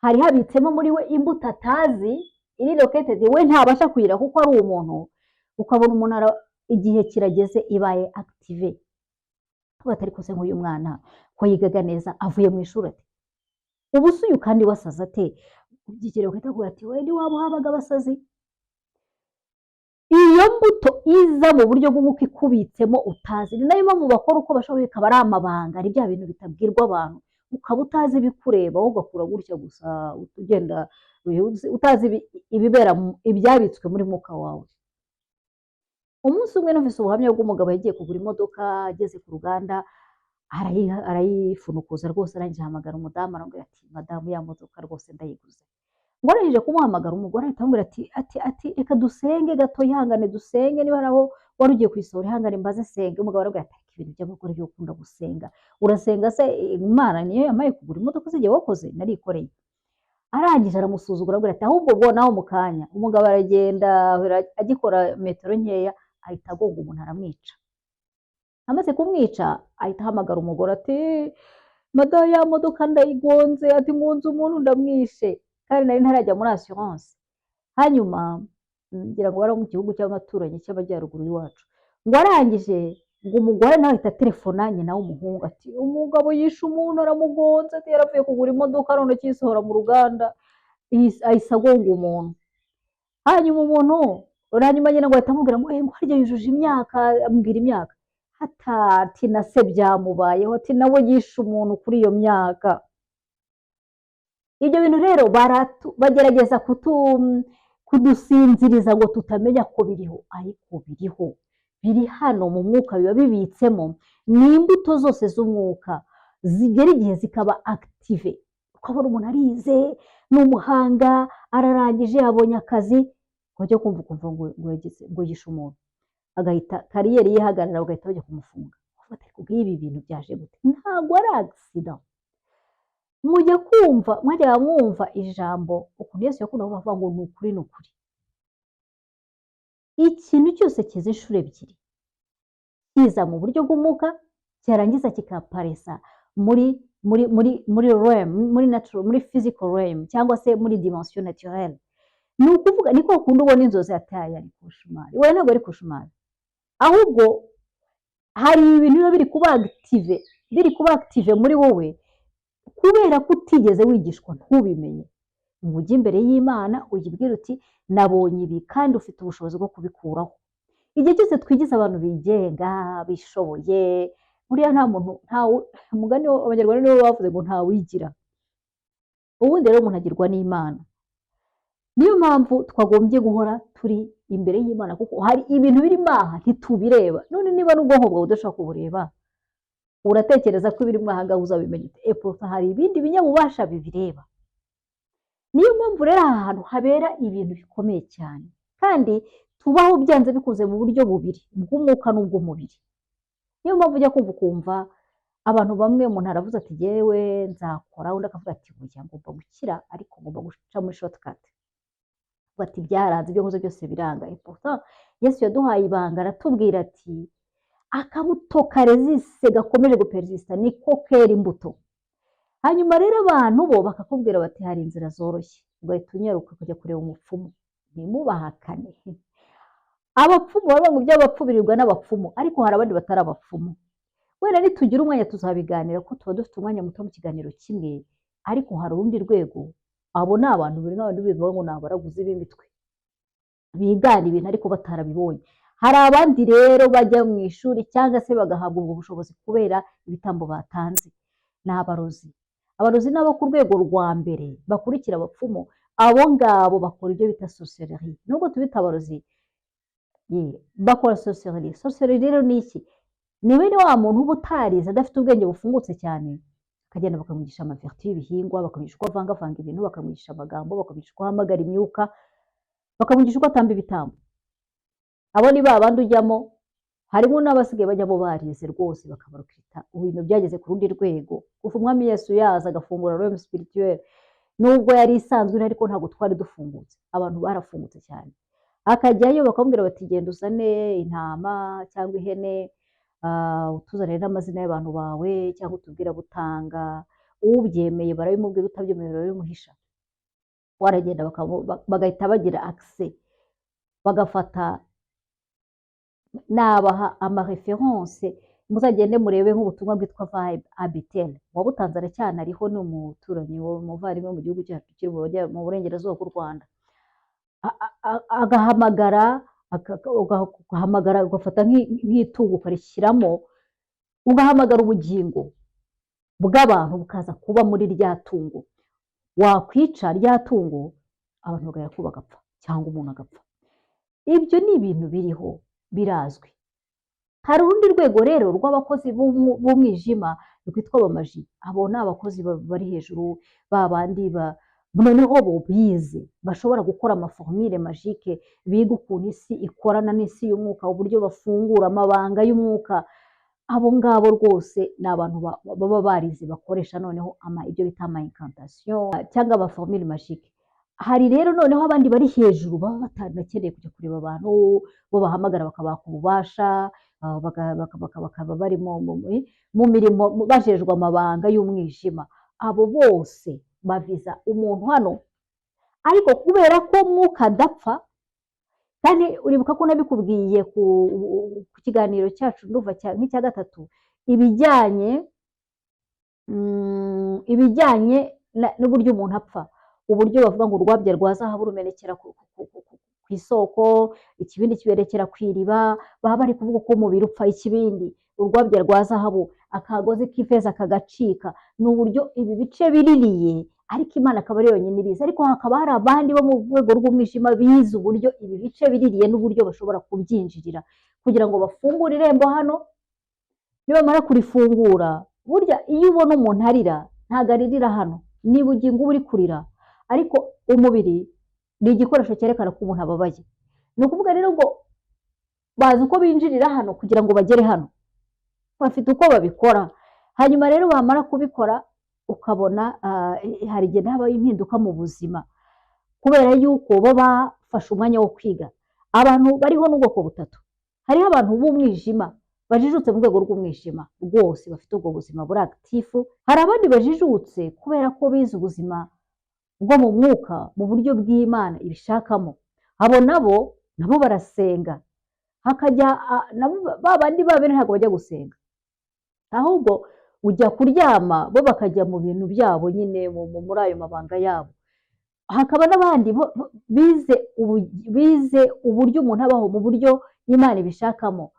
hari habitsemo muri we imbuto atazi, iri located, we ntabasha kuyira kuko ari umuntu. Ukabona umuntu igihe kirageze ibaye active, batari kose nk'uyu mwana ko yigaga neza, avuye mu ishuri ati ubu se uyu kandi wasaze ate? Ubyigere ugahita uvuga ati we n'iwabo habaga abasazi. Iyo mbuto iza mu buryo bw'umwuka ikubitsemo utazi. Ni nayo mpamvu bakora uko bashoboye bikaba ari amabanga, ari bya bintu bitabwirwa abantu, ukaba utazi ibikureba, wowe ugakura gutya gusa ugenda utazi ibibera ibyabitswe muri mwuka wawe. Umunsi umwe numvise ubuhamya bw'umugabo yagiye kugura imodoka, ageze ku ruganda arayifunukuza rwose, arangije ahamagara umudamu, aramubwira ati: "Madamu, ya modoka rwose ndayiguze." Ngo arangije kumuhamagara, umugore ahita amubwira ati: "Reka dusenge gato, ihangane dusenge, niba hari aho wari ugiye kuyisohora, ihangane mbaze senge." Umugabo aramubwira ati: "Ariko Ibintu by'abagore byo gukunda gusenga, urasenga se? Imana niyo yamaye kugura imodoka zigiye wakoze, narikoreye. Arangije aramusuzugura, aramubwira ati: "Ahubwo ubwo naho mu kanya." Umugabo aragenda, agikora metero nkeya ahita agonga umuntu, aramwica. Amaze kumwica ahita ahamagara umugore ati: "Madamu, ya modoka ndayigonze," ati: "Ngunze umuntu, ndamwishe, kandi nari ntarajya muri assurance." Hanyuma ngira ngo bari mu gihugu cy'abaturanyi cy'amajyaruguru y'iwacu. Ngo arangije, ngo umugore nawe ahita telefona nyina w'umuhungu ati: "Umugabo yishe umuntu, aramugonze," ati: "Yaravuye kugura imodoka none akisohora mu ruganda ahise agonga umuntu." Hanyuma umuntu, hanyuma nyina ngo ahita amubwira ngo: "Ngo harya yujuje imyaka?" Amubwira imyaka, ati: "Na se byamubayeho," ati: "Nawe yishe umuntu kuri iyo myaka." Ibyo bintu rero bagerageza kudusinziriza ngo tutamenya ko biriho, ariko biriho, biri hano mu mwuka, biba bibitsemo. Ni imbuto zose z'umwuka zigera igihe zikaba active, ukabona umuntu arize, ni umuhanga, ararangije, yabonye akazi, wajya kumva ukumva ngo yishe umuntu, agahita carrière ye ihagarara, bagahita bajya kumufunga. Ariko ibi bintu byaje gute? Ntabwo ari accident. Mujya kumva, mwajyaga mwumva ijambo ukuntu Yesu yakundaga kuvuga ngo: "Ni ukuri, ni ukuri." Ikintu cyose kiza inshuro ebyiri, kiza mu buryo bw'umwuka, cyarangiza kikaparesa muri realm, muri natural, muri physical realm, cyangwa se muri dimension naturelle. Ni ukuvuga ni kwa kundi ubona inzozi, yataye ari cauchemar. We ntabwo ari cauchemar, ahubwo hari ibintu biba biri kuba active, biri kuba active muri wowe, kubera ko utigeze wigishwa, ntubimenye, ngo ujye imbere y'Imana uyibwire uti: "Nabonye ibi, kandi ufite ubushobozi bwo kubikuraho." Igihe cyose twigize abantu bigenga, bishoboye, buriya nta muntu, ntawe. Umugani Abanyarwanda nibo bavuze ngo ntawigira. Ubundi rero umuntu agirwa n'Imana. Niyo mpamvu twagombye guhora turi imbere y'Imana, kuko hari ibintu birimo aha ntitubireba. None niba n'ubwonko bwawe udashobora kubureba, uratekereza ko ibirimo aha ngaha uzabimenya ute? Epofa hari ibindi binyabubasha bibireba. Niyo mpamvu rero aha hantu habera ibintu bikomeye cyane, kandi tubaho byanze bikunze mu buryo bubiri, bw'umwuka n'ubw'umubiri. Niyo mpamvu ujya kumva ukumva abantu bamwe, umuntu aravuze ati: "Jyewe nzakora," undi akavuga ati: "Burya ngomba gukira, ariko ngomba guca muri shortcut." Bati: "Byaranze, ibyo nkoze byose biranga." Et pourtant Yesu yaduhaye ibanga, aratubwira ati: "Akabuto karezise, gakomeje guperesista, niko kera imbuto." Hanyuma rero abantu bo bakakubwira bati: "Hari inzira zoroshye," ugahita unyaruka ukajya kureba umupfumu. Ntimubahakane abapfumu, baravuga ngo iby'abapfu birirwa n'abapfumu, ariko hari abandi batari abapfumu. Wenda nitugira umwanya tuzabiganira, ko tuba dufite umwanya muto mu kiganiro kimwe. Ariko hari urundi rwego, abo ni abantu buri nk'abantu bivuga ngo ni abaraguzi b'imitwe, bigana ibintu ariko batarabibonye. Hari abandi rero bajya mu ishuri cyangwa se bagahabwa ubwo bushobozi kubera ibitambo batanze, ni abarozi. Abarozi ni abo ku rwego rwa mbere bakurikira abapfumu. Abo ngabo bakora ibyo bita sorcellerie. Nubwo tubita abarozi, bakora sorcellerie. Sorcellerie rero ni iki? Ni bene wa muntu uba utarize, adafite ubwenge bufungutse cyane, akagenda bakamwigisha ama vertus y'ibihingwa, bakamwigisha uko avangavanga ibintu, bakamwigisha amagambo, bakamwigisha uko ahamagara imyuka, bakamwigisha uko atamba ibitambo. Abo ni ba bandi ujyamo, harimo n'abasigaye bajyamo barize rwose, bakabarukita. Ubu ibintu byageze ku rundi rwego kuva Umwami Yesu yaza agafungura royaume spirituel. Nubwo yari isanzwe iri, ariko ntabwo twari dufungutse, abantu barafungutse cyane. Akajyayo bakamubwira bati: "Genda uzane intama cyangwa ihene, utuzanire n'amazina y'abantu bawe, cyangwa utubwire abo utanga." Ubyemeye barabimubwira, utabyemeye barabimuhisha. Waragenda bagahita bagira accès, bagafata. Nabaha ama références, muzagende murebe nk'ubutumwa bwitwa Vibe Abitel. Wabutanze aracyanariho, ni umuturanyi, umuvandimwe mu gihugu cyacu kiri mu burengerazuba bw'u Rwanda. Agahamagara, ugahamagara, ugafata nk'itungo ukarishyiramo, ugahamagara ubugingo bw'abantu bukaza kuba muri rya tungo. Wakwica rya tungo, abantu bagahera ko bagapfa cyangwa umuntu agapfa. Ibyo ni ibintu biriho, birazwi. Hari urundi rwego rero rw'abakozi b'umwijima rwitwa abamaji. Abo ni abakozi bari hejuru, ba bandi noneho bo bize, bashobora gukora ama formules magiques, biga ukuntu isi ikorana n'isi y'umwuka, uburyo bafungura amabanga y'umwuka. Abo ngabo rwose ni abantu baba barize, bakoresha noneho ibyo bita ama incantation cyangwa ama formule magique. Hari rero noneho abandi bari hejuru baba batanakeneye kujya kureba abantu, bo bahamagara bakabaka ububasha, bakaba bari mu mirimo, bajejwe amabanga y'umwijima. Abo bose baviza umuntu hano, ariko kubera ko Mwuka adapfa, kandi uribuka ko nabikubwiye ku kiganiro cyacu, ndumva nk'icya gatatu, ibijyanye n'uburyo umuntu apfa, uburyo bavuga ngo urwabya rwa zahabu rumenekera ku isoko, ikibindi kiberekera ku iriba. Baba bari kuvuga uko umubiri upfa. Ikibindi, urwabya rwa zahabu, akagozi k'ifeza kagacika, ni uburyo ibi bice biririye, ariko Imana akaba ari yonyine ibizi. Ariko hakaba hari abandi bo mu rwego rw'umwijima bize uburyo ibi bice biririye n'uburyo bashobora kubyinjirira kugira ngo bafungure irembo hano. Nibamara kurifungura, burya iyo ubona umuntu arira, ntabwo aririra hano, ni ubugingo uba uri kurira, ariko umubiri ni igikoresho cyerekana ko umuntu ababaye. Ni ukuvuga rero ngo bazi uko binjirira hano kugira ngo bagere hano, bafite uko babikora. Hanyuma rero bamara kubikora, ukabona hari igihe habaho impinduka mu buzima, kubera yuko baba bafashe umwanya wo kwiga. Abantu bariho n'ubwoko butatu: hariho abantu b'umwijima bajijutse mu rwego rw'umwijima rwose, bafite ubwo buzima buri actif. Hari abandi bajijutse kubera ko bize ubuzima bwo mu mwuka mu buryo bw'Imana ibishakamo. Abo nabo barasenga. Hakajya nabo ba bandi babiri ntabwo bajya gusenga, ahubwo ujya kuryama, bo bakajya mu bintu byabo nyine, muri ayo mabanga yabo. Hakaba n'abandi bize uburyo umuntu abaho mu buryo Imana ibishakamo,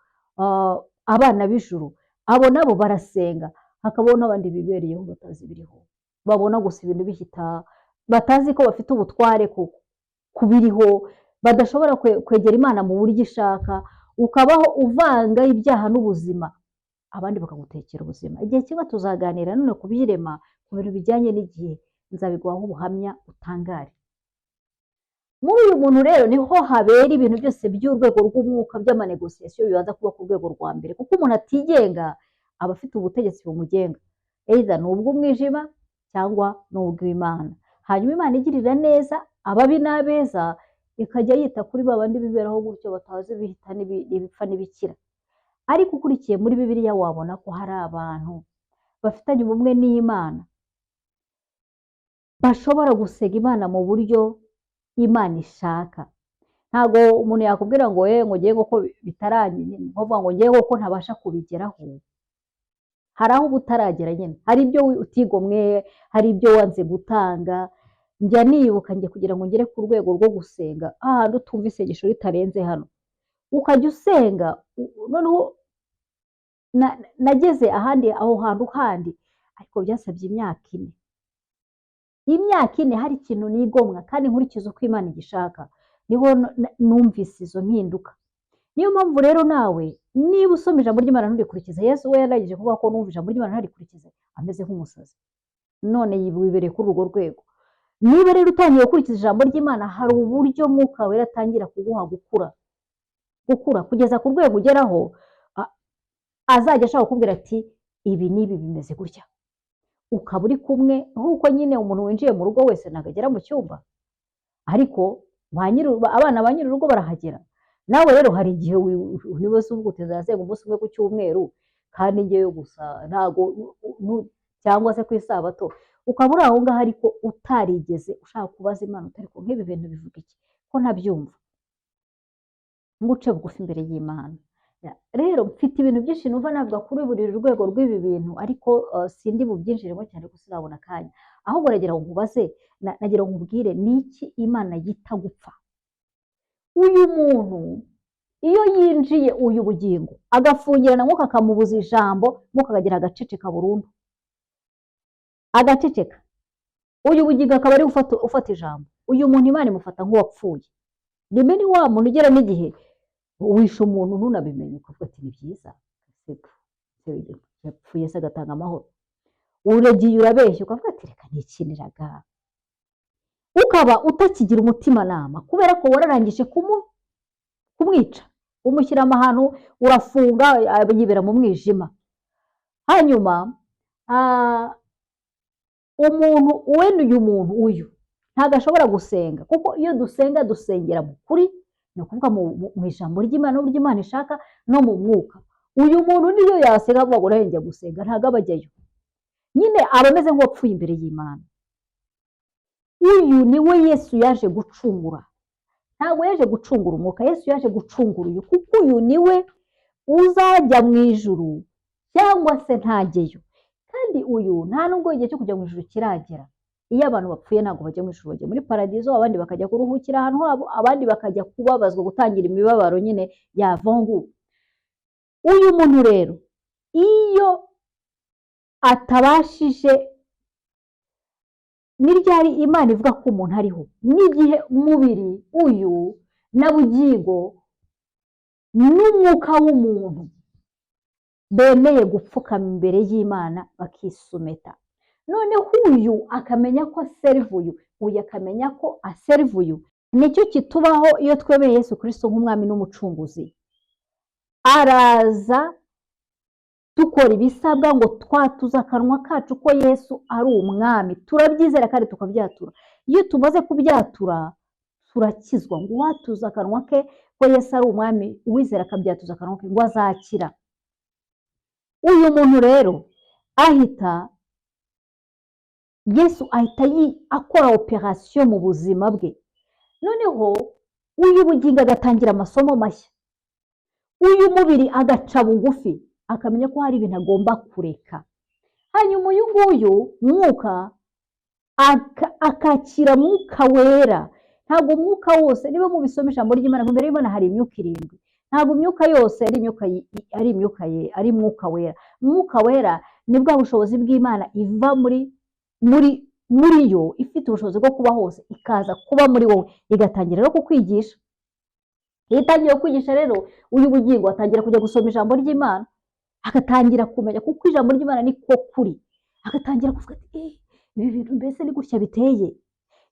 abana b'ijuru. Abo nabo barasenga. Hakabaho n'abandi bibereyeho batazi ibiriho, babona gusa ibintu bihita, batazi ko bafite ubutware ku biriho, badashobora kwegera Imana mu buryo ishaka. Ukabaho uvanga ibyaha n'ubuzima, abandi bakagutekera ubuzima. Igihe kimwe tuzaganira none ku by'irema, ku bintu bijyanye n'igihe, nzabiguhaho ubuhamya utangare. Muri uyu muntu rero niho habera ibintu byose by'urwego rw'umwuka, by'ama négociation, bibanza kuba ku rwego rwa mbere, kuko umuntu atigenga, aba afite ubutegetsi bumugenga, either ni ubw'umwijima cyangwa ni ubw'Imana. Hanyuma Imana igirira neza ababi n'abeza, ikajya yita kuri ba bandi biberaho gutyo, batazi ibihita n'ibipfa n'ibikira. Ariko ukurikiye muri Bibiliya, wabona ko hari abantu bafitanye ubumwe n'Imana, bashobora gusega Imana mu buryo Imana ishaka. Ntabwo umuntu yakubwira ngo ngo ngewe ko bitaranye, nkuvuga ngo ngewe ko ntabasha kubigeraho. Hari aho uba utaragera nyine, hari ibyo utigomwe, hari ibyo wanze gutanga. Njya nibuka njye kugira ngo ngere ku rwego rwo gusenga hahandi utumva isengesho ritarenze hano, ukajya usenga noneho nageze ahandi, aho hantu handi, ariko byasabye imyaka 4. Imyaka 4 hari ikintu nigomwa kandi nkurikiza uko Imana igishaka, niho numvise izo mpinduka. Niyo mpamvu rero nawe niba usoma ijambo ry'Imana nturikurikize, Yesu we yarangije kuvuga ko numva ijambo ry'Imana ntarikurikize ameze nk'umusazi. None wibereye kuri urwo rwego. Niba rero utangiye gukurikiza ijambo ry'Imana, hari uburyo Mwuka Wera atangira kuguha gukura, gukura kugeza ku rwego ugeraho azajya ashaka kukubwira ati: "Ibi n'ibi bimeze gutya", ukaba uri kumwe. Nk'uko nyine umuntu winjiye mu rugo wese ntabwo agera mu cyumba, ariko abana ba nyir'urugo barahagera. Nawe rero hari igihe niba se uvuga uti: "Nzasenga umunsi umwe ku cyumweru kandi ngewe gusa ntago cyangwa se ku isabato", ukaba uri aho ngaho ariko utarigeze ushaka kubaza Imana utari ko nk'ibi bintu bivuga iki, ko ntabyumva, ngo uce bugufi imbere y'Imana. Rero mfite ibintu byinshi numva navuga kuri buri rwego rw'ibi bintu, ariko sindi bubyinjiremo cyane kuko sinabona akanya. Ahubwo nagira ngo nkubaze, nagira ngo nkubwire ni iki Imana yita gupfa. Uyu muntu iyo yinjiye uyu bugingo, agafungirana Mwuka, akamubuza ijambo, Mwuka akagira agaceceka burundu, agaceceka, uyu bugingo akaba ari ufata ijambo, uyu muntu Imana imufata nk'uwapfuye. Rimwe ni wa muntu ugera n'igihe wishe umuntu ntunabimenye, ukavuga ati: "Ni byiza, yapfuye se agatanga amahoro." Uragiye urabeshya, ukavuga ati: "Reka nikiniraga", ukaba utakigira umutimanama kubera ko wararangije kumwica, umushyira ahantu, urafunga, yibera mu mwijima. Hanyuma umuntu wenda, uyu muntu uyu ntabwo ashobora gusenga, kuko iyo dusenga dusengera mu kuri, ni ukuvuga mu ijambo ry'Imana n'uburyo Imana ishaka no mu mwuka. Uyu muntu niyo yasenga avuga ngo nawe njya gusenga, ntabwo aba ajyayo nyine, aba ameze nk'uwapfuye imbere y'Imana. Uyu ni we Yesu yaje gucungura. Ntabwo yaje gucungura umwuka, Yesu yaje gucungura uyu, kuko uyu ni we uzajya mu ijuru cyangwa se ntajyeyo. Kandi uyu nta nubwo igihe cyo kujya mu ijuru kiragera. Iyo abantu bapfuye ntabwo bajya mu ijuru, bajya muri paradizo, abandi bakajya kuruhukira ahantu habo, abandi bakajya kubabazwa, gutangira imibabaro nyine yavungu. Uyu muntu rero iyo atabashije, ni ryari Imana ivuga ko umuntu ariho? N'igihe umubiri uyu na bugingo n'umwuka w'umuntu bemeye gupfukama imbere y'Imana, bakisumeta. Noneho uyu akamenya ko aserva uyu, uyu akamenya ko aserva uyu. Nicyo kitubaho iyo twemeye Yesu Kirisito nk'umwami n'umucunguzi. Araza, dukora ibisabwa ngo twatuze akanwa kacu ko Yesu ari umwami, turabyizera kandi tukabyatura. Iyo tumaze kubyatura turakizwa. Ngo uwatuza akanwa ke ko Yesu ari umwami, uwizera akabyatuza akanwa ke, ngo azakira. Uyu muntu rero ahita, Yesu ahita akora operasiyo mu buzima bwe. Noneho uyu bugingo agatangira amasomo mashya, uyu mubiri agaca bugufi, akamenya ko hari ibintu agomba kureka. Hanyuma uyu nguyu mwuka akakira Mwuka Wera. Ntabwo umwuka wose, niba mubisoma ijambo ry'Imana, imbere y'Imana hari imyuka irindwi. Ntabwo imyuka yose ari imyuka ye, ari Mwuka Wera. Mwuka Wera ni bwa bushobozi bw'Imana iva muri yo, ifite ubushobozi bwo kuba hose, ikaza kuba muri wowe, igatangira no kukwigisha. Iyo itangiye kukwigisha rero, uyu bugingo atangira kujya gusoma ijambo ry'Imana, agatangira kumenya, kuko ijambo ry'Imana ni ko kuri. Agatangira kuvuga ati: "Eh, ibi bintu mbese ni gutya biteye."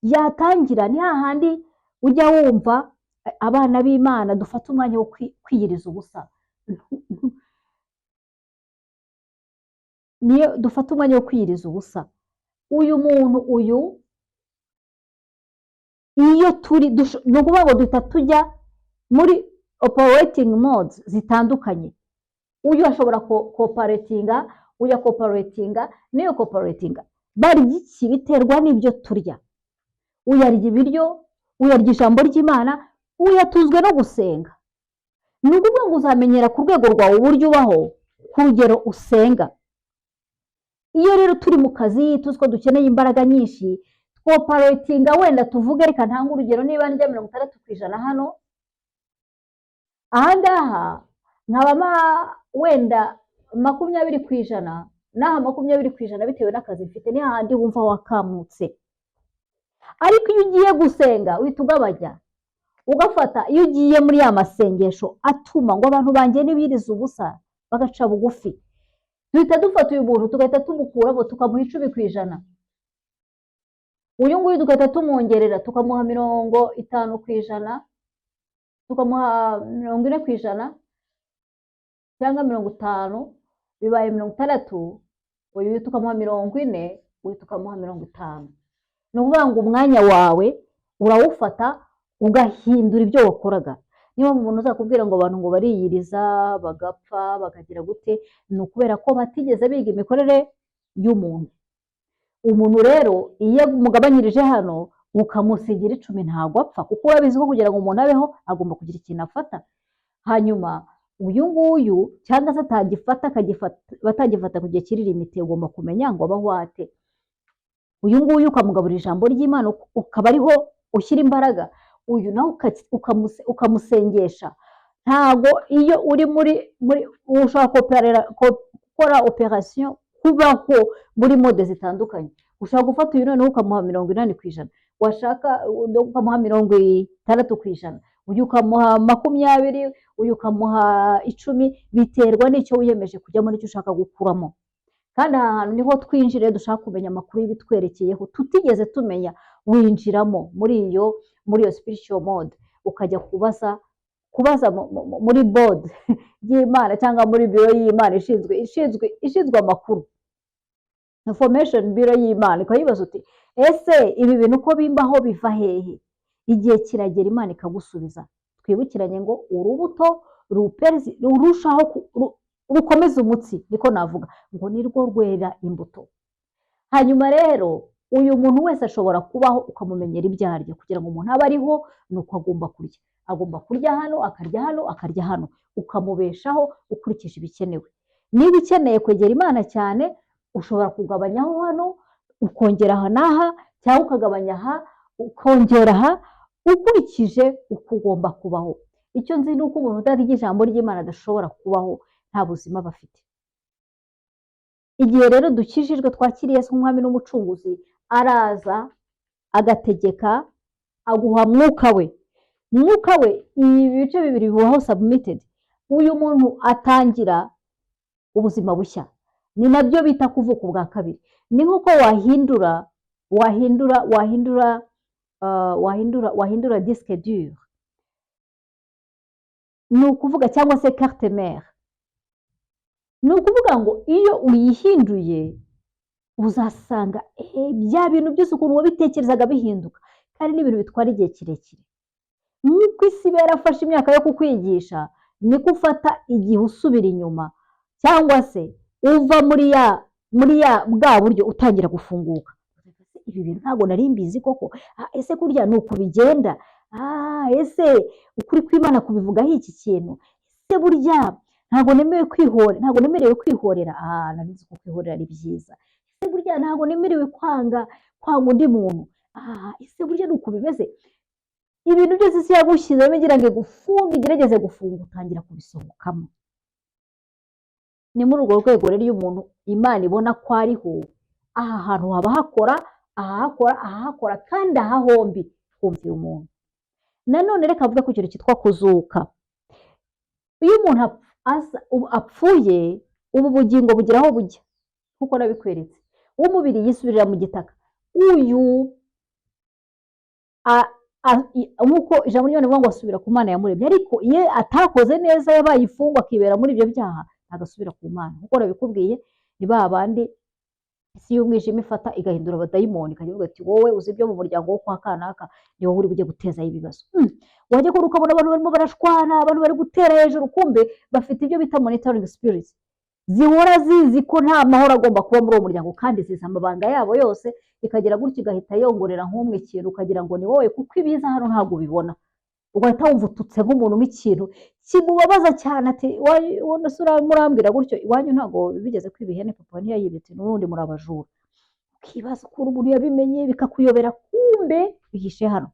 Yatangira, ni hahandi ujya wumva abana b'Imana dufata umwanya wo kwiyiriza ubusa. Niyo dufata umwanya wo kwiyiriza ubusa, uyu muntu uyu, iyo turi ni ukuvuga ngo duhita tujya muri operating modes zitandukanye. Uyu ashobora kooperatinga, uyu akooperatinga, n'iyo kooperatinga. Barya iki? Biterwa n'ibyo turya. Uyu arya ibiryo, uyu arya ijambo ry'Imana, uyu atuzwe no gusenga. Ni ukuvuga ngo uzamenyera ku rwego rwawe uburyo ubaho, ku rugero usenga. Iyo rero turi mu kazi, tuzi ko dukeneye imbaraga nyinshi, twoperatinga wenda tuvuge, reka ntange urugero, niba ndya 60% hano, ahangaha nkabamo wenda 20%, n'aha 20%, bitewe n'akazi mfite. Ni hahandi wumva wakamutse. Ariko iyo ugiye gusenga uhita ugabanya, ugafata. Iyo ugiye muri ya masengesho atuma ngo abantu banjye ntibirize ubusa, bagaca bugufi, duhita dufata uyu muntu tugahita tumukuramo, tukamuha 10%. Uyu nguyu tugahita tumwongerera, tukamuha 50%, tukamuha 40% cyangwa 50, bibaye 60. Uyu tukamuha 40, uyu tukamuha 50. Ni ukuvuga ngo umwanya wawe urawufata ugahindura ibyo wakoraga. Niba umuntu uzakubwira ngo abantu ngo bariyiriza bagapfa, bakagira gute, ni ukubera ko batigeze biga imikorere y'umuntu. Umuntu rero iyo umugabanyirije hano ukamusigira 10, ntabwo apfa, kuko urabizi ko kugira ngo umuntu abeho agomba kugira ikintu afata. Hanyuma uyu nguyu cyangwa se atagifata, akagifata batagifata ku gihe kiri limité, ugomba kumenya ngo abaho ate. Uyu nguyu ukamugaburira ijambo ry'Imana, ukaba ariho ushyira imbaraga. Uyu nawe ukamusengesha. Ntabwo iyo uri muri ushobora gukora operasiyo, kubaho muri mode zitandukanye. Ushobora gufata uyu noneho ukamuha 80%, washaka ukamuha 60%, uyu ukamuha 20, uyu ukamuha 10. Biterwa n'icyo wiyemeje kujyamo n'icyo ushaka gukuramo. Kandi aha hantu niho twinjira iyo dushaka kumenya amakuru y'ibitwerekeyeho tutigeze tumenya. Winjiramo muri iyo spiritual mode, ukajya kubaza muri board. y'Imana cyangwa muri biro y'Imana ishinzwe amakuru, information biro y'Imana, ukayibaza uti: "Ese ibi bintu uko bimbaho biva hehe?" Igihe kiragera Imana ikagusubiza. Twibukiranye ngo urubuto rurushaho rukomeza umutsi, niko navuga ngo nirwo rwera imbuto. Hanyuma rero uyu muntu wese ashobora kubaho ukamumenyera ibyo arya. Kugira ngo umuntu abe ariho ni uko agomba kurya, agomba kurya hano, akarya hano, akarya hano, ukamubeshaho ukurikije ibikenewe. Niba ukeneye kwegera Imana cyane, ushobora kugabanyaho hano ukongera aha n'aha, cyangwa ukagabanya aha ukongera aha, ukurikije uko ugomba kubaho. Icyo nzi ni uko umuntu utarya ijambo ry'Imana adashobora kubaho, nta buzima aba afite. Igihe rero dukijijwe, twakiriye Yesu nk'umwami n'umucunguzi, araza agategeka, aguha mwuka we. Mwuka we, ibi bice bibiri bibaho submitted. Uyu muntu atangira ubuzima bushya, ni nabyo bita kuvuka ubwa kabiri. Ni nk'uko wahindura disque dur, ni ukuvuga, cyangwa se carte mère. Ni ukuvuga ngo iyo uyihinduye uzasanga bya bintu byose ukuntu wabitekerezaga bihinduka, kandi ni ibintu bitwara igihe kirekire. Nk'uko isi iba yarafashe imyaka yo kukwigisha, niko ufata igihe usubira inyuma, cyangwa se uva muri ya bwa buryo utangira gufunguka. Ibi bintu ntabwo nari mbizi koko. Ese kurya ni uku bigenda? Ese ukuri kw'Imana kubivugaho iki kintu? Ese burya ntabwo nemewe kwihorera, ntabwo nemerewe kwihorera? Nari nzi ko kwihorera ari byiza. Ese burya ntabwo nemerewe kwanga undi muntu? Ese burya ni uku bimeze? Ibintu byose isi yagushyizemo igira ngo igufunge, igerageze gufunga, utangira kubisohokamo. Ni muri urwo rwego rero, iyo umuntu Imana ibona ko ariho, aha hantu haba hakora, aha hakora, aha hakora, kandi aha hombi humvira umuntu. Nanone reka avuge ku kintu cyitwa kuzuka. Iyo umuntu apfuye, ubu bugingo bugira aho bujya, nk'uko nabikweretse. Uw'umubiri yisubirira mu gitaka. Uyu nk'uko ijambo ry'Imana rivuga ngo asubira ku Mana yamuremye. Ariko iyo atakoze neza, yabaye imfungwa, akibera muri ibyo byaha, ntabwo asubira ku Mana. Nk'uko nabikubwiye, ni ba bandi isi y'umwijima ifata igahindura abadayimoni, ikajya ivuga ati: "Wowe uzi ibyo mu muryango wo kwa kanaka, ni wowe uri bujye gutezayo ibibazo." Wajya kubona ukabona abantu barimo barashwana, abantu bari gutera hejuru, kumbe bafite ibyo bita monitoring spirits zihora zizi ko nta mahoro agomba kuba muri uwo muryango, kandi zizi amabanga yabo yose. Ikagera gutya igahita yongorera nk'umwe ikintu, ukagira ngo ni wowe, kuko ibiza hano ntabwo ubibona. Ugahita wumva ututse nk'umuntu nk'ikintu kimubabaza cyane, ati: "Murambwira gutyo, iwanyu ntabwo bigeze kwiba ihene, papa ntiyayibye, n'ubundi muri abajura." Ukibaza ukuntu umuntu yabimenye, bikakuyobera, kumbe bihishe hano.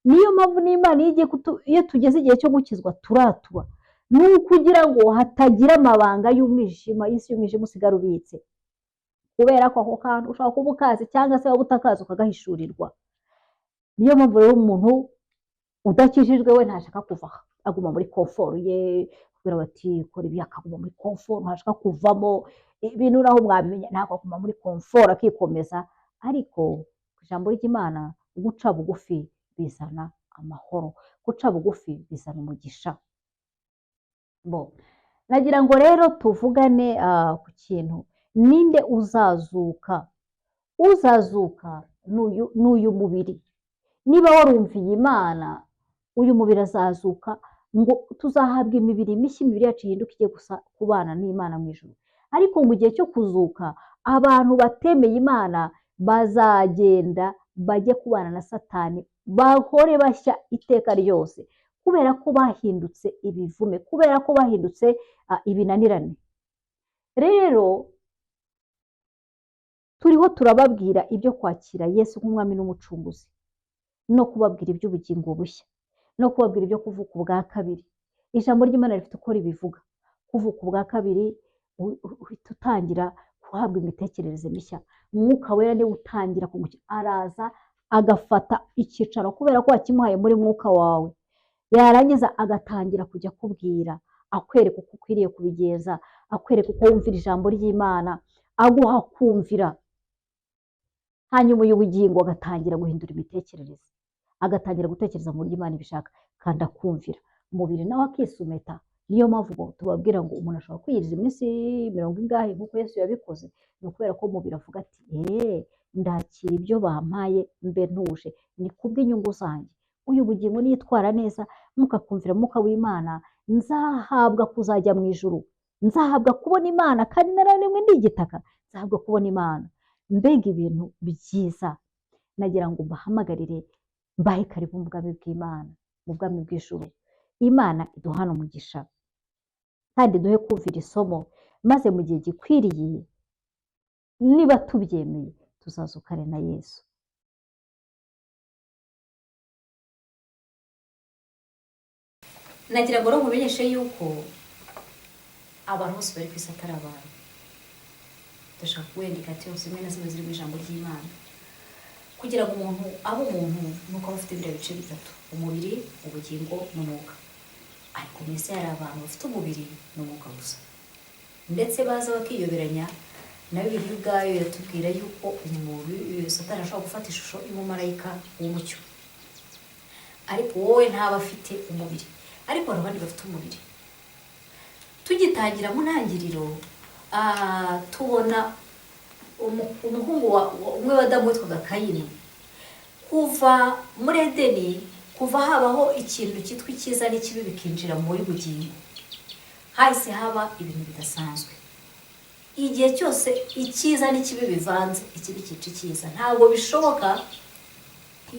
Niyo mpamvu n'Imana iyo igiye iyo tugeze igihe cyo gukizwa turatura, ni ukugira ngo hatagira amabanga y'umwijima, y'isi y'umwijima usigara ubitse, kubera ko ako kantu ushobora kuba ukazi, cyangwa se waba utakazi ukagahishurirwa. Niyo mpamvu rero umuntu udakijijwe we ntashaka kuva aha, aguma muri comfort ye. Kubera bati: "Kora ibi", akaguma muri comfort, ntashaka kuvamo. Ibintu naho mwabimenya, ntabwo aguma muri comfort, akikomeza. Ariko ku ijambo ry'Imana, guca bugufi bizana amahoro, guca bugufi bizana umugisha. Bo nagira ngo rero tuvugane ku kintu: ninde uzazuka? Uzazuka ni uyu mubiri. Niba warumviye Imana, uyu mubiri azazuka, ngo tuzahabwa imibiri mishya, imibiri yacu ihinduke ijye gusa kubana n'Imana mu ijuru. Ariko mu gihe cyo kuzuka, abantu batemeye Imana bazagenda bajye kubana na Satani, bahore bashya iteka ryose, kubera ko bahindutse ibivume, kubera ko bahindutse ibinanirane. Rero turiho turababwira ibyo kwakira Yesu nk'umwami n'umucunguzi, no kubabwira iby'ubugingo bushya, no kubabwira ibyo kuvuka ubwa kabiri. Ijambo ry'Imana rifite uko ribivuga. Kuvuka ubwa kabiri, uhita utangira guhabwa imitekerereze mishya. Umwuka Wera niwe utangira kugukira, araza agafata icyicaro kubera ko wakimuhaye muri mwuka wawe, yarangiza agatangira kujya akubwira, akwereka uko ukwiriye kubigenza, akwereka uko wumvira ijambo ry'Imana, aguha kumvira. Hanyuma uyu bugingo agatangira guhindura imitekerereze, agatangira gutekereza mu buryo Imana ibishaka, kandi akumvira. Umubiri nawe akisumeta. Niyo mpamvu tubabwira ngo umuntu ashobora kwiyiriza iminsi mirongo ingahe nk'uko Yesu yabikoze, ni ukubera ko umubiri avuga ati ndakira ibyo bampaye mbe ntuje, ni kubw'inyungu zanjye. Uyu bugingo nitwara neza mukakumvira Mwuka w'Imana, nzahabwa kuzajya mu ijuru, nzahabwa kubona Imana, kandi nararemwe ndi igitaka, nzahabwa kubona Imana. Mbega ibintu byiza! Nagira ngo mbahamagarire, mbahe karibu mu bwami bw'Imana, mu bwami bw'ijuru. Imana iduhane umugisha kandi duhe kumvira isomo, maze mu gihe gikwiriye niba tubyemeye tuzazukane na Yesu.
Nagira ngo nkumenyeshe yuko abantu bose bari ku isi atari abantu. Ndashaka kuwendika zimwe na zimwe ziri mu ijambo ry'Imana. Kugira ngo umuntu abe umuntu nuko aba afite biriya bice bitatu: umubiri, ubugingo n'umwuka. Ariko mu isi hari abantu bafite umubiri n'umwuka gusa, ndetse baza bakiyoberanya. Na Bibiliya ubwayo iratubwira yuko umubiri Satani ashobora gufata ishusho y'umumarayika w'umucyo, ariko wowe ntaba afite umubiri. Ariko hari abandi bafite umubiri. Tugitangira mu ntangiriro tubona umuhungu umwe wa Adamu witwaga Kayini. Kuva muri Edeni, kuva habaho ikintu cyitwa icyiza n'ikibi bikinjira muri bugingo, hahise haba ibintu bidasanzwe. Igihe cyose icyiza n'ikibi bivanze, ikibi cyica icyiza. Ntabwo bishoboka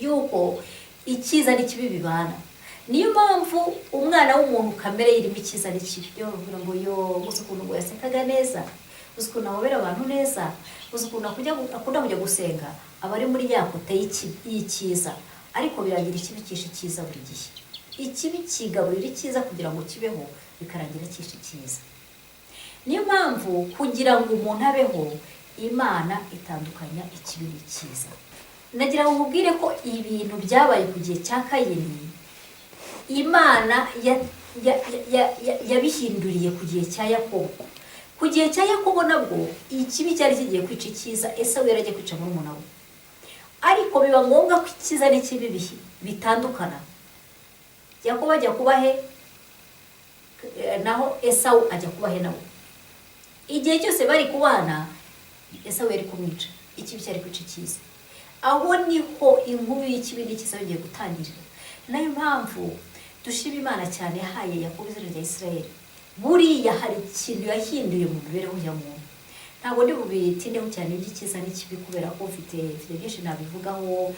yuko icyiza n'ikibi bibana. Niyo mpamvu umwana w'umuntu kamere irimo icyiza n'ikibi. Yo bavuga ngo yo uzi ukuntu ngo yasekaga neza, uzi ukuntu ahobera abantu neza, uzi ukuntu akunda kujya gusenga, aba ari muri ya kote y'icyiza. Ariko birangira ikibi cyishe icyiza buri gihe. Ikibi kigaburira icyiza kugira ngo kibeho, bikarangira cyishe icyiza. Niyo mpamvu kugira ngo umuntu abeho, Imana itandukanya ikibi n'icyiza. Nagira ngo nkubwire ko ibintu byabaye ku gihe cya Kayini, Imana yabihinduriye ku gihe cya Yakobo. Ku gihe cya Yakobo nabwo ikibi cyari kigiye kwica icyiza, Esawu yari agiye kwica murumuna we. Ariko biba ngombwa ko icyiza n'ikibi bitandukana. Yakobo ajya kuba he, naho Esawu ajya kuba he nawe. Igihe cyose bari kubana, Esawu yari kumwica, ikibi cyari kwica icyiza. Aho niho inkuru y'ikibi n'ikiza yongeye gutangirira. Nayo mpamvu dushima Imana cyane yahaye Yakobo izina rya Isirayeli. Buriya hari ikintu yahinduye mu mibereho ya muntu. Ntabwo ndi bubitindeho cyane iby'icyiza n'ikibi kubera ko mfite byinshi nabivugaho.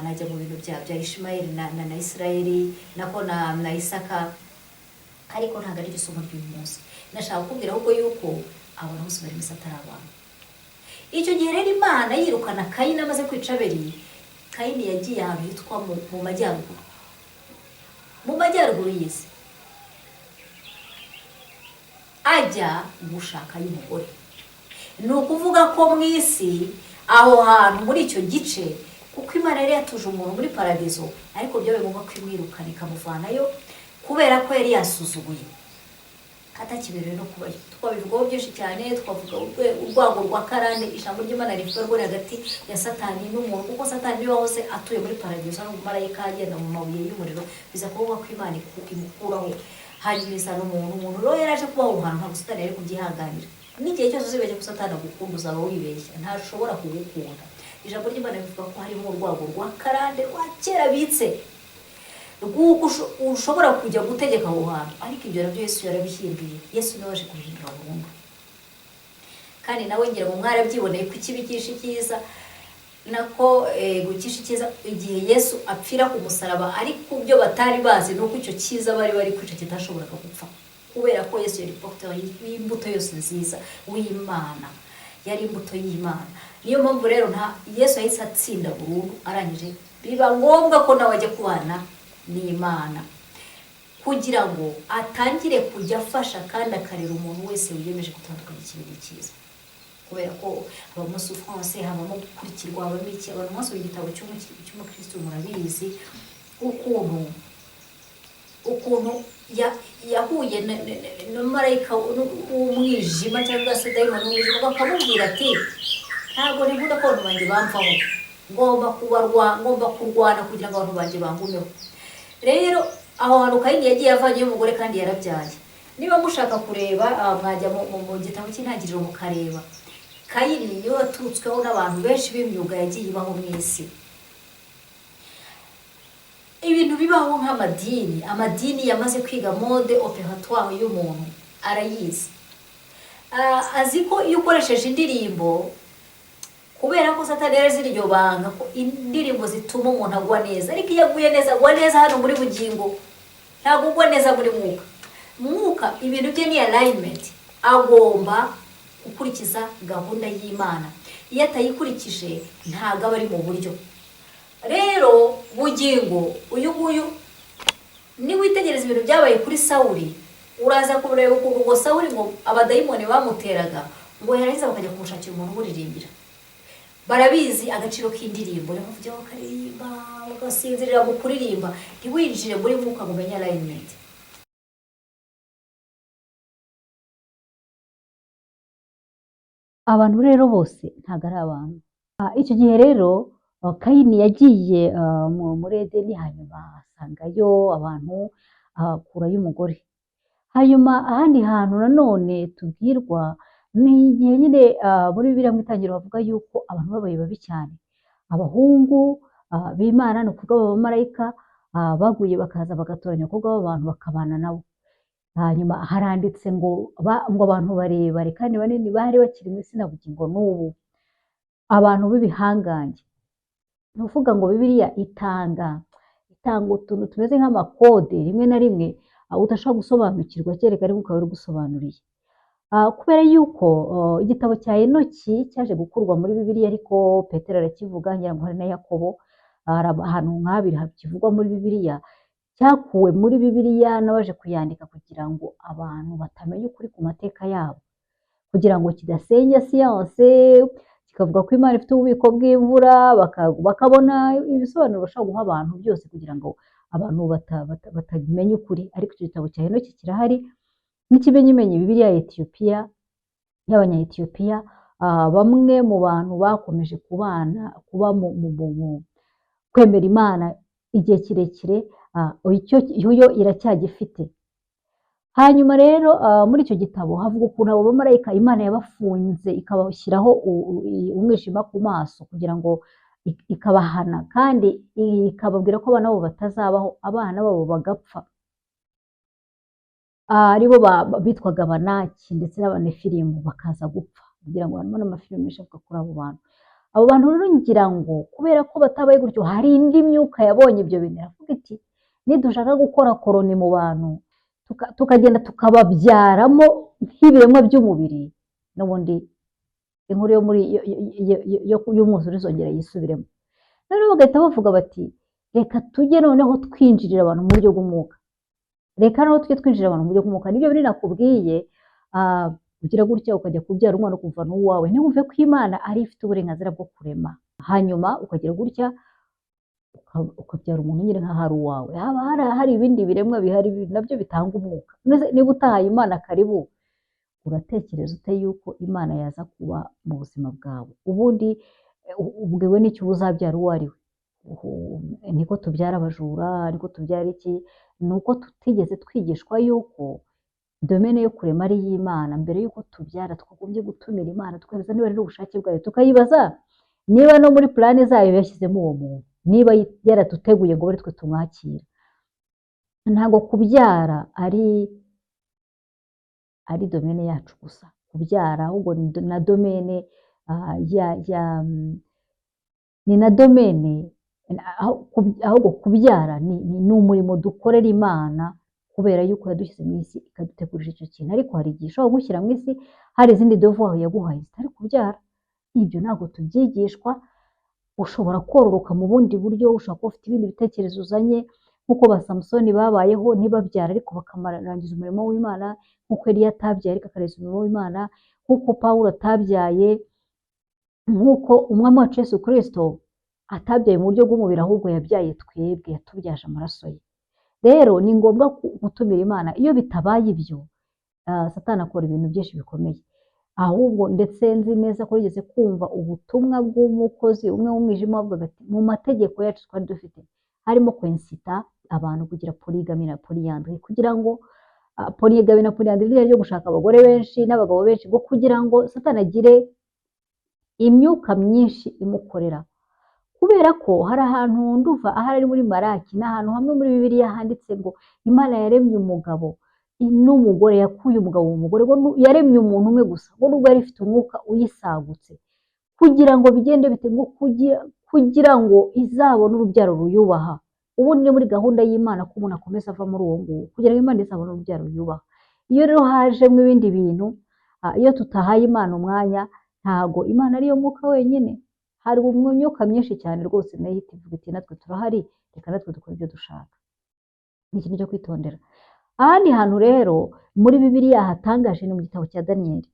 Najya mu bintu bya Ishimayeli na Isirayeli nako na Isaka, ariko ntabwo ari isomo ry'uyu munsi. Nashaka kukubwira ahubwo yuko abantu bose bari mu isi atari abantu. Icyo gihe rero Imana yirukana Kayini amaze kwica Abeli. Kayini yagiye ahantu hitwa mu majyaruguru, mu majyaruguru y'isi, ajya gushaka y'umugore. Ni ukuvuga ko mu isi aho hantu muri icyo gice, kuko Imana yari yatuje umuntu muri paradizo, ariko byabaye ngombwa ko imwirukana ikamuvanayo kubera ko yari yasuzuguye, atakiberewe no kubayo. Twabivugaho byinshi cyane, twavuga urwango rwa karande. Ijambo ry'Imana rivuga rwo hagati ya Satani n'umuntu, kuko Satani niwe wahoze atuye muri paradizo ari umumarayika agenda mu mabuye y'umuriro, biza kuvuga ko Imana imukuraho hanyuma izana umuntu. Umuntu rero yaraje kubaho ahantu ntabwo Satani yari kubyihanganira. N'igihe cyose uzibeshya ko Satani agukunda, uzaba wibeshya, ntashobora kugukunda. Ijambo ry'Imana rivuga ko harimo urwango rwa karande rwa kera bitse, rw'uko ushobora kujya gutegeka aho hantu. Ariko ibyo nabyo Yesu yarabihinduye. Yesu niwe waje kubihindura burundu. Kandi nawe ngira ngo mwarabyiboneye ko ikibi cyishe icyiza, nako gukisha icyiza igihe Yesu apfira ku musaraba. Ariko ibyo batari bazi nuko icyo cyiza bari bari kwica kitashoboraga gupfa, kubera ko Yesu yari porteur y'imbuto yose nziza w'Imana, yari imbuto y'Imana. Niyo mpamvu rero nta Yesu yahise atsinda burundu. Arangije biba ngombwa ko nawe ajya kubana n'Imana kugira ngo atangire kujya afasha kandi akarera umuntu wese wiyemeje gutandukanya ikibi n'icyiza. Kubera ko habamo souffrance, habamo gukurikirwa, habamo iki. Abantu mwasomye igitabo cy'umukristo murabizi ukuntu yahuye na marayika w'umwijima cyangwa se dayimoni w'umwijima, bakamubwira ati ntabwo nkunda ko abantu banjye bamvaho, ngomba kurwana kugira ngo abantu banjye bangumeho. Rero aho hantu Kayini yagiye avanyeyo umugore kandi yarabyaye. Niba mushaka kureba, mwajya mu gitabo cy'Intangiriro mukareba. Kayini niwe waturutsweho n'abantu benshi b'imyuga yagiye ibaho mu isi. Ibintu bibaho nk'amadini, amadini yamaze kwiga mode opératoire y'umuntu, arayizi. Azi ko iyo ukoresheje indirimbo, kubera ko Satani yari azi iryo banga, ko indirimbo zituma umuntu agwa neza. Ariko iyo aguye neza, agwa neza hano muri bugingo, ntabwo ugwa neza muri mwuka. Mwuka ibintu bye ni alignment, agomba gukurikiza gahunda y'Imana. Iyo atayikurikije, ntabwo aba ari mu buryo. Rero bugingo uyu nguyu, niwitegereza ibintu byabaye kuri Sawuri, uraza kureba ukuntu ngo Sawuri, ngo abadayimoni bamuteraga, ngo yarangiza bakajya kumushakira umuntu umuririmbira. Barabizi agaciro k'indirimbo. Niyo mpamvu ujya bakaririmba, bagasinzirira mu kuririmba, ntiwinjire muri mwuka ngo umenye alignment.
Abantu rero bose ntabwo ari abantu. Icyo gihe rero, Kayini yagiye muri Edeni, hanyuma asangayo abantu, akurayo umugore. Hanyuma ahandi hantu nanone tubwirwa ni igihe nyine, muri Bibiliya mu Itangiriro, bavuga yuko abantu babaye babi cyane. Abahungu b'Imana, ni ukuvuga abamarayika, baguye bakaza bagatoranya abakobwa b'abantu bakabana nabo. Hanyuma haranditse ngo abantu barebare kandi banini bari bakiri mu isi na bugingo n'ubu, abantu b'ibihangange. Ni ukuvuga ngo Bibiliya itanga utuntu tumeze nk'amakode, rimwe na rimwe udashobora gusobanukirwa kereka ariko ukaba gusobanuriye. Kubera yuko igitabo cya Enoki cyaje gukurwa muri Bibiliya, ariko Petero arakivuga, ngira ngo hari na Yakobo, hari ahantu nk'abiri kivugwa muri Bibiliya. Cyakuwe muri Bibiliya n'abaje kuyandika kugira ngo abantu batamenya ukuri ku mateka yabo, kugira ngo kidasenya siyanse, kikavuga ko Imana ifite ububiko bw'imvura, bakabona ibisobanuro bashobora guha abantu byose kugira ngo abantu batamenya ukuri. Ariko icyo gitabo cya Enoki kirahari. N'ikimenyimenyi, Bibiliya ya Etiyopiya, y'Abanya-Etiyopiya, bamwe mu bantu bakomeje kubana, kuba mu kwemera Imana igihe kirekire, icyo yo iracyagifite. Hanyuma rero, muri icyo gitabo havuga ukuntu abo bamarayika Imana yabafunze, ikabashyiraho umwijima ku maso kugira ngo ikabahana, kandi ikababwira ko abana babo batazabaho, abana babo bagapfa, aribo bitwaga Abanaki ndetse n'Abanefilimu, bakaza gupfa. Kugira ngo harimo n'amafilimi menshi avuga kuri abo bantu. Abo bantu rero, ngira ngo kubera ko batabaye gutyo, hari indi myuka yabonye ibyo bintu, iravuga iti: "Nidushaka gukora koroni mu bantu, tukagenda tukababyaramo nk'ibiremwa by'umubiri, n'ubundi inkuru yo muri y'umwuzure izongera yisubiremo." Noneho bagahita bavuga bati: "Reka tujye noneho twinjirira abantu mu buryo bw'umwuka, reka noneho tujye twinjirira abantu mu buryo bw'umwuka." Nibyo biri nakubwiye, ugira gutya ukajya kubyara umwana ukumva n'uwawe, ntiwumve ko Imana ari ifite uburenganzira bwo kurema. Hanyuma ukagira gutya ukabyara umuntu nyine nk'aho ari uwawe. Haba hari ibindi biremwa bihari nabyo bitanga umwuka. Niba utahaye Imana karibu, uratekereza ute yuko Imana yaza kuba mu buzima bwawe? Ubundi ubwiwe n'icyo uba uzabyara uwo ari we. Niko tubyara abajura, niko tubyara iki? Ni uko tutigeze twigishwa yuko domaine yo kurema ari iy'Imana. Mbere y'uko tubyara, twagombye gutumira Imana, tukabaza niba ari n'ubushake bwayo, tukayibaza niba no muri plan zayo yashyizemo uwo muntu, niba yaraduteguye ngo twe tumwakira. Ntabwo kubyara ari domaine yacu gusa kubyara, ahubwo ni na domaine ya ni na domaine, ahubwo kubyara ni umurimo dukorera Imana, kubera yuko yadushyize mu isi ikadutegurira icyo kintu. Ariko hari igihe ishobora kugushyira mu isi hari izindi devoir yaguhaye zitari kubyara. Ibyo ntabwo tubyigishwa. Ushobora kororoka mu bundi buryo, ushobora kuba ufite ibindi bitekerezo uzanye, nk'uko ba Samusoni babayeho ntibabyara ariko bakarangiza umurimo w'Imana, nk'uko Eliya atabyaye ariko akarangiza umurimo w'Imana, nk'uko Pawulo atabyaye, nk'uko Umwami wacu Yesu Kirisito atabyaye mu buryo bw'umubiri, ahubwo yabyaye twebwe, yatubyaje amaraso ye. Rero ni ngombwa gutumira Imana. Iyo bitabaye ibyo, Satani akora ibintu byinshi bikomeye. Ahubwo ndetse nzi neza ko yigeze kumva ubutumwa bw'umukozi umwe w'umwijima wavugaga ati: "Mu mategeko yacu twari dufite harimo kwincita abantu kugira polygamie na polyandrie kugira ngo Polygamy na polyandry ryo gushaka abagore benshi n'abagabo benshi, ngo kugira ngo Satani agire imyuka myinshi imukorera. Kubera ko hari ahantu nduva ahari ari muri Maraki, ni ahantu hamwe muri Bibiliya handitse ngo Imana yaremye umugabo n'umugore, yakuye umugabo mu mugore, ngo yaremye umuntu umwe gusa, ngo nubwo yari ifite umwuka uyisagutse, kugira ngo bigende bite? Ngo kugira ngo izabone urubyaro ruyubaha. Ubundi ni muri gahunda y'Imana ko umuntu akomeza ava muri uwo nguwo kugira ngo Imana izabone urubyaro ruyubaha. Iyo rero hajemo ibindi bintu, iyo tutahaye Imana umwanya, ntago Imana ariyo mwuka wenyine, hari imyuka myinshi cyane rwose, nayo ihita ivuga iti: "Natwe turahari, reka natwe dukore ibyo dushaka." Ni ikintu cyo kwitondera. Ahandi hantu rero muri Bibiliya hatangaje ni mu gitabo cya Daniyeli.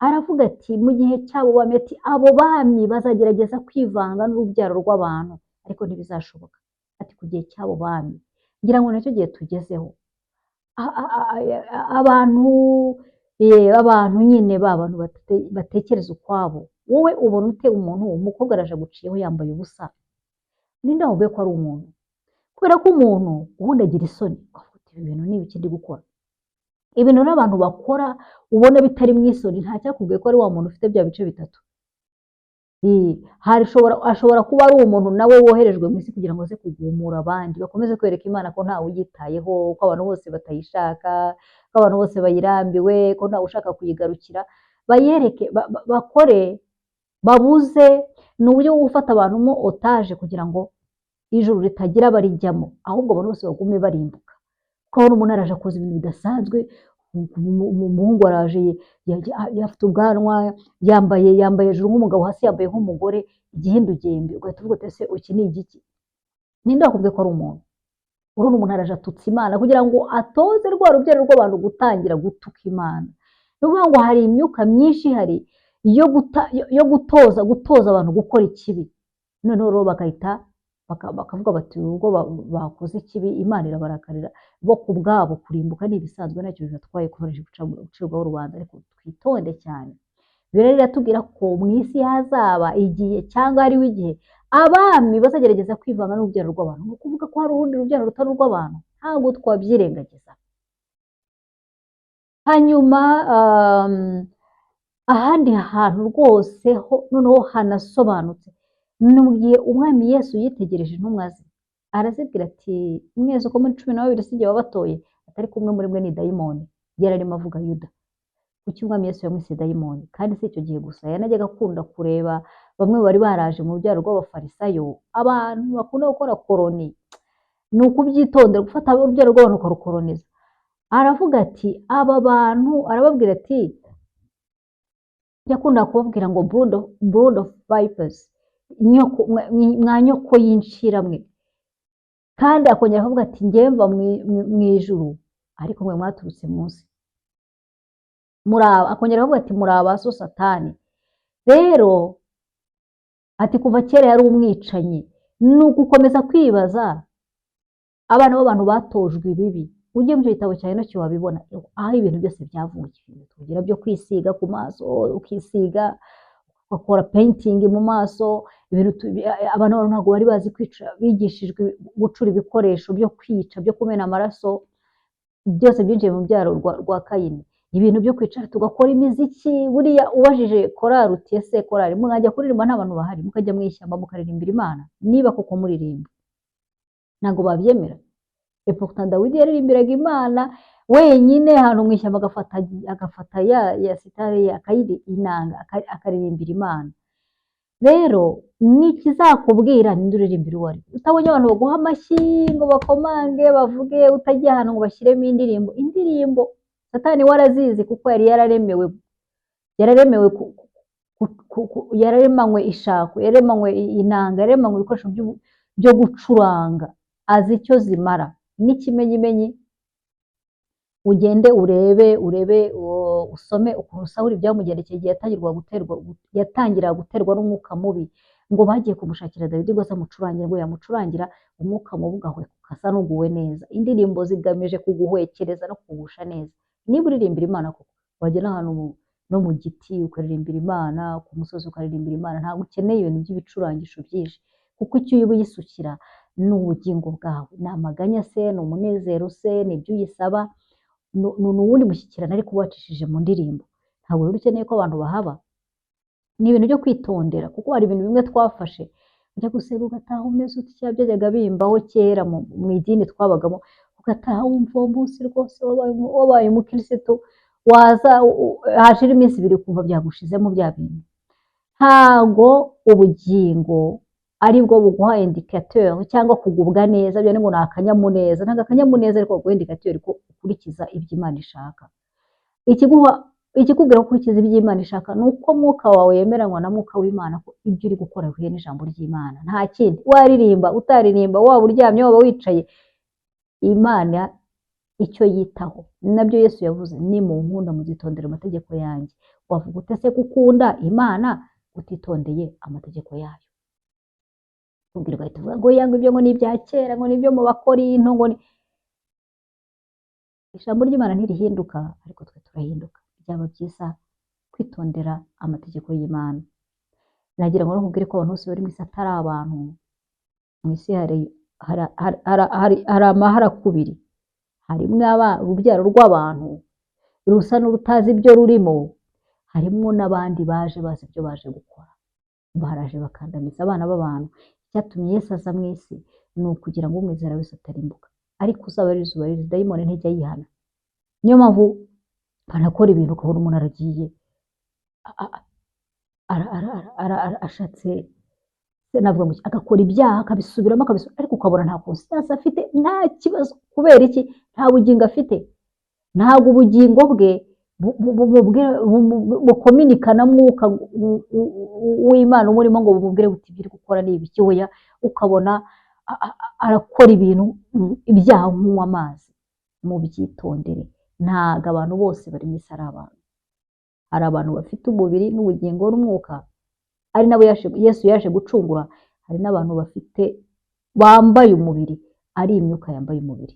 Aravuga ati mu gihe cy'abo bami, ati abo bami bazagerageza kwivanga n'urubyaro rw'abantu, ariko ntibizashoboka. Ati ku gihe cy'abo bami, ngira ngo nacyo gihe tugezeho. Abantu nyine ba bantu batekereza ukwabo. Wowe ubona ute umuntu, umukobwa araje aguciyeho yambaye ubusa, ninde wamubwiye ko ari umuntu? Kubera ko umuntu ubundi agira isoni, ukavuga uti: "Ibi bintu ni ibiki ndi gukora?" Ibintu n'abantu bakora ubona bitari mu isoni, nta cyakubwiye ko ari wa muntu ufite bya bice bitatu. Ashobora kuba ari umuntu nawe woherejwe mu isi kugira ngo aze kugumura abandi, bakomeze kwereka Imana ko ntawe uyitayeho, ko abantu bose batayishaka, ko abantu bose bayirambiwe, ko ntawe ushaka kuyigarukira. Bayereke bakore babuze. Ni uburyo bwo gufata abantu mo otage kugira ngo ijuru ritagira abarijyamo, ahubwo abantu bose bagume barimbuka. Ukabona umuntu araje akoze ibintu bidasanzwe, umuhungu araje afite ubwanwa, yambaye hejuru nk'umugabo, hasi yambaye nk'umugore, igihindugembe, ugahita uvuga uti: "Ese iki ni igiki? Ninde wakubwiye ko ari umuntu?" Urabona umuntu araje atutse Imana kugira ngo atoze rwa rubyaro rw'abantu gutangira gutuka Imana. Ni ukuvuga ngo hari imyuka myinshi ihari yo gutoza abantu gukora ikibi, noneho rero bagahita bakavuga bati ubwo bakoze ikibi, Imana irabarakarira, bo ku bwabo kurimbuka ni ibisanzwe, ntacyo bibatwaye kuba gucirwaho urubanza. Ariko twitonde cyane. Bibiliya iratubwira ko mu isi hazaba igihe, cyangwa hariho igihe abami bazagerageza kwivanga n'urubyaro rw'abantu. Ni ukuvuga ko hari urundi rubyaro rutari urw'abantu, ntabwo twabyirengagiza. Hanyuma ahandi hantu rwose ho noneho hanasobanutse ni mu gihe Umwami Yesu yitegereje intumwa ze, arazibwira ati: "Mwese uko muri 12 si jye wabatoye?" Atari kumwe muri mwe ni dayimoni. Yari arimo avuga Yuda. Kuki Umwami Yesu yamwise dayimoni? Kandi si icyo gihe gusa, yanajyaga akunda kureba bamwe bari baraje mu rubyaro rw'Abafarisayo, abantu bakunda gukora koroni. Ni ukubyitondera, gufata urubyaro rw'abantu ukarukoroniza. Aravuga ati aba bantu, arababwira ati, yakunda kubabwira ngo brood of vipers, nyoko mwa nyoko y'incira mwe. Kandi akongera akavuga ati: "Njyewe mva mu ijuru, ariko mwe mwaturutse munsi." Muri aba, akongera akavuga ati: "Muri aba so Satani." Rero ati kuva kera yari umwicanyi. Ni ugukomeza kwibaza abana b'abantu batojwe ibibi. Ujye mu gitabo cya Enoki wabibona aho ibintu byose byavuye. Ibintu tugira byo kwisiga ku maso, ukisiga, ugakora painting mu maso, ibintu abantu ntabwo bari bazi kwica, bigishijwe gucura ibikoresho byo kwica, byo kumena amaraso, byose byinjiye mu byaro rwa Kayini. Ibintu byo kwicara tugakora imiziki, buriya ubajije korari uti: "Ese korari mwajya kuririmba nta bantu bahari, mukajya mu ishyamba mukaririmbira Imana, niba koko muririmba?" Ntabwo babyemera. Et pourtant Dawidi yaririmbiraga Imana wenyine ahantu mu ishyamba, agafata ya sitare ye, akayiri inanga, akaririmbira Imana. Rero n'ikizakubwira ninde uririmbira uwo ari we, utabonye abantu baguha amashyi ngo bakomange bavuge, utagiye ahantu ngo bashyiremo indirimbo. Indirimbo Satani we arazizi, kuko yari yararemewe yararemanywe ishako, yaremanywe inanga, yaremanywe ibikoresho byo gucuranga, azi icyo zimara. N'ikimenyimenyi, ugende urebe usome ukuntu Sawuli byamugendekeye igihe yatangiraga guterwa n'umwuka mubi, ngo bagiye kumushakira Dawidi ngo aze amucurangire, ngo yamucurangira umwuka mubi ugahweka asa n'uguwe neza. Indirimbo zigamije kuguhwekereza no kugusha neza. Niba uririmbira Imana koko, wajya n'ahantu no mu giti ukaririmbira Imana, ku musozi ukaririmbira Imana. Ntabwo ukeneye ibintu by'ibicurangisho byinshi, kuko icyo uba uyisukira ni ubugingo bwawe, ni amaganya se, ni umunezero se, ni ibyo uyisaba. Ni uwundi mushyikirano ariko wacishije mu ndirimbo. Ntabwo rero ukeneye ko abantu bahaba. Ni ibintu byo kwitondera, kuko hari ibintu bimwe twafashe, ujya gusenga ugataha umeze utya. Byajyaga bimbaho kera mu idini twabagamo, ugataha wumva uwo munsi rwose wabaye umukirisitu, waza hashira iminsi 2 ukumva byagushizemo bya bintu. Ntago ubugingo ari bwo buguha indicateur cyangwa kugubwa neza, byo ngo ni akanyamuneza. Ntabwo akanyamuneza ariko baguha indicateur ko ukurikiza ibyo Imana ishaka. Ikikubwira ko ukurikiza ibyo Imana ishaka ni uko mwuka wawe yemeranywa na mwuka w'Imana ko ibyo uri gukora bihuye n'ijambo ry'Imana. Nta kindi. Waririmba, utaririmba, waba uryamye, waba wicaye, Imana icyo yitaho nabyo Yesu yavuze: "Ni mu nkunda muzitondera amategeko yanjye." Wavuga ute se gukunda Imana utitondeye amategeko yayo? Ubwira ugahita uvuga ngo yanga ibyo, ngo ni ibya kera, ngo ni ibyo mu Bakorinto, ngo ni ijambo ry'Imana ntirihinduka, ariko twe turahinduka. Byaba byiza kwitondera amategeko y'Imana. Nagira ngo nkubwire ko abantu bose bari mu isi atari abantu. Mu isi hari amaharakubiri, harimo urubyaro rw'abantu rusa n'urutazi ibyo rurimo, harimo n'abandi baje bazi ibyo baje gukora, baraje bakandamiza abana b'abantu. Icyatumye Yesu aza mu isi ni ukugira ngo umwizera wese atarimbuka, ariko uzaba ari izuba riza. Dayimoni ntijya yihana, niyo mpamvu banakora ibintu ukabona umuntu aragiye ashatse navuga ngo iki, agakora ibyaha akabisubiramo akabisubiramo, ariko ukabona nta conscience afite, nta kibazo. Kubera iki? Nta bugingo afite. Ntabwo ubugingo bwe bukominika na mwuka w'Imana umurimo ngo bumubwire buti: "Ibyo uri gukora ni ibiki?" Oya, ukabona arakora ibintu, ibyaha nk'unywa amazi. Mubyitondere. Ntabwo abantu bose bari mu isi ari abantu. Hari abantu bafite umubiri n'ubugingo n'umwuka, ari nabo Yesu yaje gucungura. Hari n'abantu bafite bambaye umubiri, ari imyuka yambaye umubiri.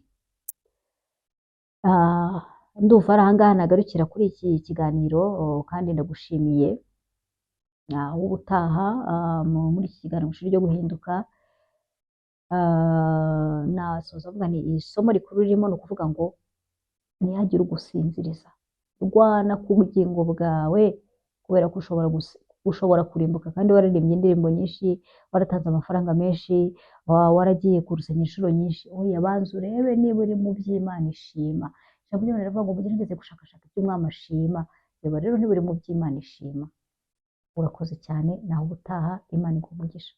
Ndumva ari ahangaha nagarukira kuri iki kiganiro, kandi ndagushimiye. Ubutaha muri iki kiganiro mu ishuri ryo guhinduka, nasoza mvuga nti isomo rikuru ririmo ni ukuvuga ngo ntihagire ugusinziriza. Rwana ku bugingo bwawe, kubera ko ushobora kurimbuka kandi wararirimbye indirimbo nyinshi, waratanze amafaranga menshi, waragiye ku rusengero inshuro nyinshi. Oya, banza urebe niba uri mu by'Imana ishima. Ijambo ry'Imana riravuga ngo mugerageze gushakashaka ibyo Umwami ashima. Reba rero niba uri mu by'Imana ishima. Urakoze cyane, naho ubutaha. Imana iguhe umugisha.